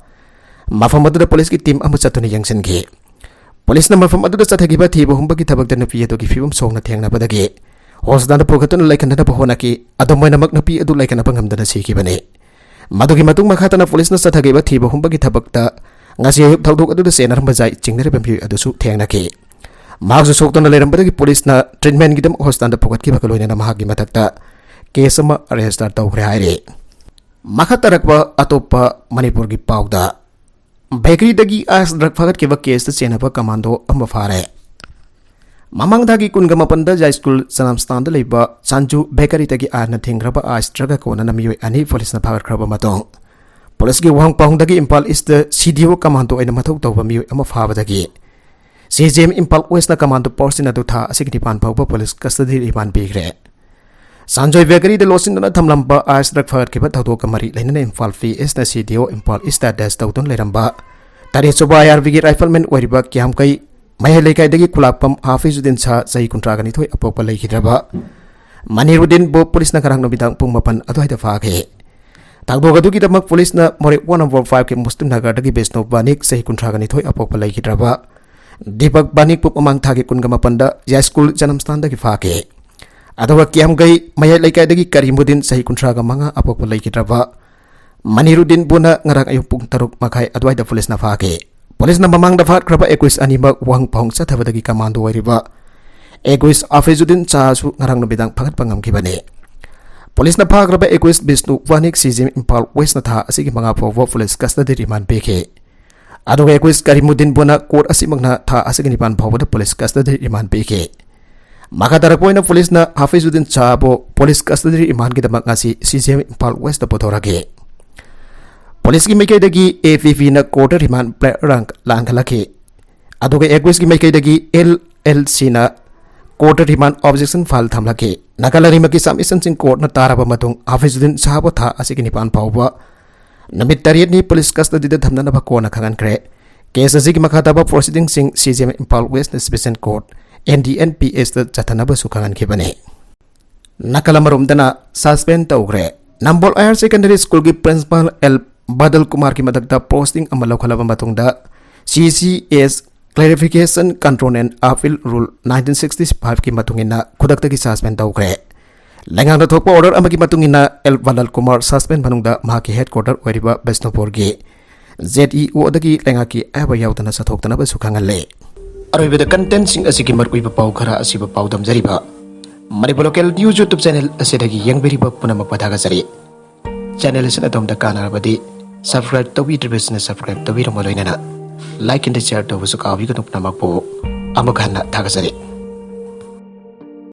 ꯃꯐꯝ ꯑꯗꯨꯗ ꯄꯨꯂꯤꯁꯀꯤ ꯇꯤꯝ ꯑꯃ ꯆꯠꯇꯨꯅ ꯌꯦꯡꯁꯤꯟꯈꯤ꯫ ꯄꯨꯂꯤꯁꯅ ꯃꯐꯝ ꯑꯗꯨꯗ ꯆꯠꯊꯈꯤꯕ ꯊꯤꯕ ꯍꯨꯝꯕꯒꯤ ꯊꯕꯛꯇ ꯅꯨꯄꯤ ꯑꯗꯨꯒꯤ ꯐꯤꯕꯝ ꯁꯣꯛꯅ ꯊꯦꯡꯅꯕꯗꯒꯤ ꯍꯣꯁꯄꯤꯇꯥꯜꯗ ꯄꯨꯈꯠꯇꯨꯅ ꯂꯩꯈꯠꯅꯅꯕ ꯍꯣꯠꯅꯈꯤ꯫ ꯑꯗꯨꯝ ꯑꯣꯏꯅꯃꯛ ꯅꯨꯄꯤ ꯑꯗꯨ ꯂꯩꯈꯠꯅꯕ ꯉꯝꯗꯅ ꯁꯤꯈꯤꯕꯅꯤ꯫ ꯃꯗꯨꯒꯤ ꯃꯇꯨꯡ ꯃꯈꯥ ꯇꯥꯅ ꯄꯨꯂꯤꯁꯅ ꯆꯠꯊꯈꯤꯕ ꯊꯤꯕ ꯍꯨꯝꯕꯒꯤ ꯊꯕꯛꯇ ꯉꯁꯤ ꯑꯌꯨꯛ ꯊꯧꯗꯣꯛ ꯑꯗꯨꯗ ꯆꯦꯟꯅꯔꯝꯕ ꯌꯥꯏ ꯆꯤꯡꯅꯔꯤꯕ ꯃꯤꯑꯣꯏ ꯑꯗꯨꯁꯨ ꯊꯦꯡꯅꯈꯤ꯫ ꯃꯍꯥꯛꯁꯨ ꯁꯣꯛꯇꯨꯅ ꯂꯩꯔꯝꯕꯗꯒꯤ ꯄꯨꯂꯤꯁꯅ ꯇ꯭ꯔꯤꯠꯃꯦꯟꯒꯤꯗꯃꯛ ꯍꯣꯁꯄꯤꯇꯥꯜꯗ ꯄꯨꯈꯠꯈꯤꯕꯒ ꯂꯣꯏꯅꯅ ꯃꯍꯥꯛꯀꯤ ꯃꯊꯛꯇ ꯀꯦꯁ ꯑꯃ ꯔꯦꯖꯤꯁꯇꯔ ꯇꯧꯈ꯭ꯔꯦ ꯍꯥꯏꯔꯤ꯫ ꯃꯈꯥ ꯇꯥꯔꯛꯄ ꯑꯇꯣꯞꯄ ꯃꯅꯤꯄꯨꯔꯒꯤ ꯄꯥꯎꯗ, ꯕꯦꯀꯔꯤꯗꯒꯤ ꯑꯥꯏꯁ ꯗ꯭ꯔꯒ ꯐꯥꯒꯠꯈꯤꯕ ꯀꯦꯁꯇ ꯆꯦꯟꯅꯕ ꯀꯃꯥꯟꯗꯣ ꯑꯃ ꯐꯥꯔꯦ꯫ ꯃꯃꯥꯡ ꯊꯥꯒꯤ ꯀꯨꯟꯒ ꯃꯥꯄꯟꯗ ꯌꯥꯏꯁ꯭ꯀꯨꯜ ꯆꯅꯝꯁꯇꯥꯟꯗ ꯂꯩꯕ ꯁꯟꯖꯨ ꯕꯦꯀꯔꯤꯗꯒꯤ ꯑꯥꯏꯁꯅ ꯊꯤꯡꯈ꯭ꯔꯕ ꯑꯥꯏꯁ ꯗ꯭ꯔꯒ ꯀꯣꯟꯅꯅ ꯃꯤꯑꯣꯏ ꯑꯅꯤ ꯄꯨꯂꯤꯁꯅ ꯐꯥꯒꯠꯈ꯭ꯔꯕ ꯃꯇꯨꯡ, ꯄꯨꯂꯤꯁꯀꯤ ꯋꯥꯍꯪ ꯄꯥꯎꯍꯪꯗꯒꯤ ꯏꯝꯐꯥꯜ ꯏꯁꯇ ꯁꯤ ꯗꯤ ꯑꯣ ꯀꯃꯥꯟꯗꯣ ꯑꯣꯏꯅ ꯃꯊꯧ ꯇꯧꯕ ꯃꯤꯑꯣꯏ ꯑꯃ ꯐꯥꯕꯗꯒꯤ ꯁꯤ ꯖꯤ ꯑꯦꯝ ꯏꯝꯐꯥꯜ ꯋꯦꯁꯅ ꯀꯃꯥꯟꯗꯣ ꯄꯥꯔꯁꯟ ꯑꯗꯨ ꯊꯥ ꯑꯁꯤꯒꯤ ꯅꯤꯄꯥꯟ ꯐꯥꯎꯕ ꯄꯨꯂꯤꯁ ꯀꯁꯇꯗꯤ ꯔꯤꯃꯥꯟ ꯄꯤꯈ꯭ꯔꯦ꯫ ꯁꯟꯖꯣꯏ ꯕꯦꯀꯔꯤꯗ ꯂꯣꯠꯁꯤꯟꯗꯨꯅ ꯊꯝꯂꯝꯕ ꯑꯥꯏꯁ ꯗ꯭ꯔꯒ ꯐꯒꯠꯈꯤꯕ ꯊꯧꯗꯣꯛꯀ ꯃꯔꯤ ꯂꯩꯅꯅ ꯏꯝꯐꯥꯜ ꯄꯤ ꯑꯦꯁꯅ ꯁꯤ ꯗꯤ ꯑꯣ ꯏꯝꯐꯥꯜ ꯏꯁꯇ ꯑꯦꯔꯦꯁ ꯇꯧꯗꯨꯅ ꯂꯩꯔꯝꯕ ꯇꯔꯦꯠ ꯁꯨꯕ ꯑꯥꯏ ꯑꯥꯔ ꯕꯤꯒꯤ ꯔꯥꯏꯐꯜꯃꯦꯟ ꯑꯣꯏꯔꯤꯕ ꯀꯤꯌꯥꯝꯒꯩ ꯃꯌꯥꯏ ꯂꯩꯀꯥꯏꯗꯒꯤ ꯈꯨꯂꯥꯛꯄꯝ ꯍꯥꯐꯤꯖꯨꯗꯤꯟ ꯁꯥ, ꯆꯍꯤ ꯀꯨꯟꯊ꯭ꯔꯥꯒ ꯅꯤꯊꯣꯏ, ꯑꯄꯣꯛꯄ ꯂꯩꯈꯤꯗ꯭ꯔꯕ ꯃꯅꯤꯔꯨꯗꯤꯟꯕꯨ ꯄꯨꯂꯤꯁꯅ ꯉꯔꯥꯡ ꯅꯨꯃꯤꯗꯥꯡ ꯄꯨꯡ ꯃꯥꯄꯟ ꯑꯗꯨꯋꯥꯏꯗ ꯐꯥꯈꯤ꯫ ꯊꯧꯗꯣꯛ ꯑꯗꯨꯒꯤꯗꯃꯛ ꯄꯨꯂꯤꯁꯅ ꯃꯣꯔꯦ ꯋꯥꯟ ꯅꯝꯕꯔ ꯐꯥꯏꯚꯀꯤ ꯃꯨꯁꯂꯤꯝ ꯅꯒꯔꯗꯒꯤ ꯕꯤꯁꯅꯨ ꯕꯥꯅꯤꯛ, ꯆꯍꯤ ꯀꯨꯟꯊ꯭ꯔꯥꯒ ꯅꯤꯊꯣꯏ, ꯑꯄꯣꯛꯄ ꯂꯩꯈꯤꯗ꯭ꯔꯕ ꯗꯤꯄꯛ ꯕꯥꯅꯤꯛꯄꯨ ꯃꯃꯥꯡ ꯊꯥꯒꯤ ꯀꯨꯟꯒ ꯃꯥꯄꯟꯗ ꯌꯥꯏꯁ꯭ꯀꯨꯜ ꯖꯅꯝꯁꯇꯥꯟꯗꯒꯤ ꯐꯥꯈꯤ꯫ ꯑꯗꯨꯒ ꯀꯤꯌꯥꯝꯒꯩ ꯃꯌꯥꯏ ꯂꯩꯀꯥꯏꯗꯒꯤ ꯀꯔꯤꯃꯨꯗꯤꯟ, ꯆꯍꯤ ꯀꯨꯟꯊ꯭ꯔꯥꯒ ꯃꯉꯥ, ꯑꯄꯣꯛꯄ ꯂꯩꯈꯤꯗ꯭ꯔꯕ ꯃꯅꯤꯔꯨꯗꯤꯟꯕꯨꯅ ꯉꯔꯥꯡ ꯑꯌꯨꯛ ꯄꯨꯡ ꯇꯔꯨꯛ ꯃꯈꯥꯏ ꯑꯗꯨꯋꯥꯏꯗ ꯄꯨꯂꯤꯁꯅ ꯐꯥꯈꯤ꯫ ꯄꯨꯂꯤꯁꯅ ꯃꯃꯥꯡꯗ ꯐꯥꯈ꯭ꯔꯕ ꯑꯦꯀ꯭ꯌꯨꯁ ꯑꯅꯤꯃꯛ ꯋꯥꯍꯪ ꯄꯥꯎꯍꯪ ꯆꯠꯊꯕꯗꯒꯤ ꯀꯃꯥꯟꯗꯣ ꯑꯣꯏꯔꯤꯕ ꯑꯦꯀ꯭ꯌꯨꯁ ꯍꯥꯐꯤꯖꯨꯗꯤꯟ ꯁꯥꯍꯁꯨ ꯉꯔꯥꯡ ꯅꯨꯃꯤꯗꯥꯡ ꯐꯥꯒꯠꯄ ꯉꯝꯈꯤꯕꯅꯤ꯫ ꯄꯨꯂꯤꯁꯅ ꯐꯥꯈ꯭ꯔꯕ ꯑꯦꯀ꯭ꯌꯨꯁ ꯕꯤꯁꯅꯨ ꯋꯥꯅꯤꯛ ꯁꯤ ꯖꯤ ꯑꯦꯝ ꯏꯝꯐꯥꯜ ꯋꯦꯁꯅ ꯊꯥ ꯑꯁꯤꯒꯤ ꯃꯉꯥ ꯐꯥꯎꯕ ꯄꯨꯂꯤꯁ ꯀꯁꯇꯗꯤ ꯔꯤꯃꯥꯟ ꯄꯤꯈꯤ꯫ ꯑꯗꯨꯒ ꯑꯦꯀ꯭ꯌꯨꯁ ꯀꯔꯤꯃꯨꯗꯤꯟꯕꯨꯅ ꯀꯣꯔꯠ ꯑꯁꯤꯃꯛꯅ ꯊꯥ ꯑꯁꯤꯒꯤ ꯅꯤꯄꯥꯟ ꯐꯥꯎꯕꯗ ꯄꯨꯂꯤꯁ ꯀꯁꯇꯗꯤ ꯔꯤꯃꯥꯟ ꯄꯤꯈꯤ꯫ ꯃꯈꯥ ꯇꯥꯔꯛꯄ ꯑꯣꯏꯅ ꯄꯨꯂꯤꯁꯅ ꯍꯥꯐꯤꯖꯨꯗꯤꯟ ꯁꯥꯍꯕꯨ ꯄꯨꯂꯤꯁ ꯀꯁꯇꯗꯤ ꯔꯤꯃꯥꯟꯒꯤꯗꯃꯛ ꯉꯁꯤ C G M Imphal west ꯄꯨꯊꯣꯔꯛꯈꯤ꯫ ꯄꯨꯂꯤꯁꯀꯤ ꯃꯥꯏꯀꯩꯗꯒꯤ ꯑꯦ ꯄꯤ ꯄꯤꯅ ꯀꯣꯔꯠꯇ ꯔꯤꯃꯥꯟ ꯄ꯭ꯂꯦ ꯂꯥꯡꯈꯠꯂꯛꯈꯤ꯫ ꯑꯗꯨꯒ ꯑꯦꯀ꯭ꯌꯨꯁꯀꯤ ꯃꯥꯏꯀꯩꯗꯒꯤ ꯑꯦꯜ ꯑꯦꯜ ꯁꯤꯅ ꯀꯣꯔꯠꯇ ꯔꯤꯃꯥꯟ ꯑꯣꯕꯖꯦꯛꯁꯟ ꯐꯥꯏꯜ ꯊꯝꯂꯛꯈꯤ꯫ ꯅꯥꯒꯥꯂꯦꯟ ꯑꯅꯤꯃꯛꯀꯤ ꯁꯕꯃꯤꯁꯟꯁꯤꯡ ꯀꯣꯔꯠꯅ ꯇꯥꯔꯕ ꯃꯇꯨꯡ ꯍꯥꯐꯤꯖꯨꯗꯤꯟ ꯁꯥꯍꯕꯨ ꯊꯥ ꯑꯁꯤꯒꯤ ꯅꯤꯄꯥꯟ ꯐꯥꯎꯕ ꯅꯨꯃꯤꯠ ꯇꯔꯦꯠꯅꯤ ꯄꯨꯂꯤꯁ ꯀꯁꯇꯗꯤꯗ ꯊꯝꯅꯅꯕ ꯀꯣꯔꯠꯅ ꯈꯪꯍꯟꯈ꯭ꯔꯦ꯫ ꯀꯦꯁ ꯑꯁꯤꯒꯤ ꯃꯈꯥ ꯇꯥꯕ ꯄ꯭ꯔꯣꯁꯤꯗꯤꯡꯁꯤꯡ C G M Imphal west special court, N D P ꯄꯤ ꯑꯦꯁꯇ ꯆꯠꯊꯅꯕꯁꯨ ꯈꯪꯍꯟꯈꯤꯕꯅꯤ꯫ ꯅꯥꯀꯜ ꯑꯃꯔꯣꯝꯗꯅ ꯁꯁꯄꯦꯟ ꯇꯧꯈ꯭ꯔꯦ꯫ ꯅꯝꯕꯣꯜ ꯍꯥꯌꯔ ꯁꯦꯀꯦꯟꯗꯔꯤ ꯁ꯭ꯀꯨꯜꯒꯤ ꯄ꯭ꯔꯤꯟꯁꯤꯄꯥꯜ ꯑꯦꯜ ꯕꯗꯜ ꯀꯨꯃꯥꯔꯒꯤ ꯃꯊꯛꯇ ꯄꯣꯁꯇꯤꯡ ꯑꯃ ꯂꯧꯈꯠꯂꯕ ꯃꯇꯨꯡꯗ C C S classification control and appeal rule nineteen sixty ꯐꯥꯏꯚꯀꯤ ꯃꯇꯨꯡ ꯏꯟꯅ ꯈꯨꯗꯛꯇꯒꯤ ꯁꯁꯄꯦꯟ ꯇꯧꯈ꯭ꯔꯦ꯫ ꯂꯩꯉꯥꯛꯅ ꯊꯣꯛꯄ ꯑꯣꯔꯗꯔ ꯑꯃꯒꯤ ꯃꯇꯨꯡ ꯏꯟꯅ ꯑꯦꯜ ꯕꯗꯜ ꯀꯨꯃꯥꯔ ꯁꯁꯄꯦꯟ ꯃꯅꯨꯡꯗ ꯃꯍꯥꯛꯀꯤ ꯍꯦꯗꯀ꯭ꯋꯥꯇꯔ ꯑꯣꯏꯔꯤꯕ ꯕꯤꯁꯅꯨꯄꯨꯔꯒꯤ ꯖꯦꯠ ꯏ ꯑꯣꯗꯒꯤ ꯂꯩꯉꯥꯛꯀꯤ ꯑꯌꯥꯕ ꯌꯥꯎꯗꯅ ꯆꯠꯊꯣꯛꯇꯅꯕꯁꯨ ꯈꯪꯍꯜꯂꯦ꯫ ꯑꯔꯣꯏꯕꯗ ꯀꯟꯇꯦꯟꯁꯤꯡ ꯑꯁꯤꯒꯤ ꯃꯔꯨꯑꯣꯏꯕ ꯄꯥꯎ ꯈꯔ ꯑꯁꯤꯕꯨ ꯄꯥꯎꯗꯝꯖꯔꯤꯕ Manipur local news YouTube channel ꯑꯁꯤꯗꯒꯤ ꯌꯦꯡꯕꯤꯔꯤꯕ ꯄꯨꯝꯅꯃꯛꯄꯨ ꯊꯥꯒꯠꯆꯔꯤ꯫ ꯆꯦꯅꯦꯜ ꯑꯁꯤꯅ ꯑꯗꯣꯝꯗ ꯀꯥꯟꯅꯔꯕꯗꯤ ꯁꯕꯁꯀ꯭ꯔꯥꯏꯕ ꯇꯧꯕꯤꯗ꯭ꯔꯤꯕꯁꯤꯅ ꯁꯕꯁꯀ꯭ꯔꯥꯏꯕ ꯇꯧꯕꯤꯔꯝꯕ ꯂꯣꯏꯅꯅ ꯂꯥꯏꯛ ꯑꯦꯟ ꯁꯤꯌꯔ ꯇꯧꯕꯁꯨ ꯀꯥꯎꯕꯤꯒꯅꯨ꯫ ꯄꯨꯝꯅꯃꯛꯄꯨ ꯑꯃꯨꯛ ꯍꯟꯅ ꯊꯥꯒꯠꯆꯔꯤ꯫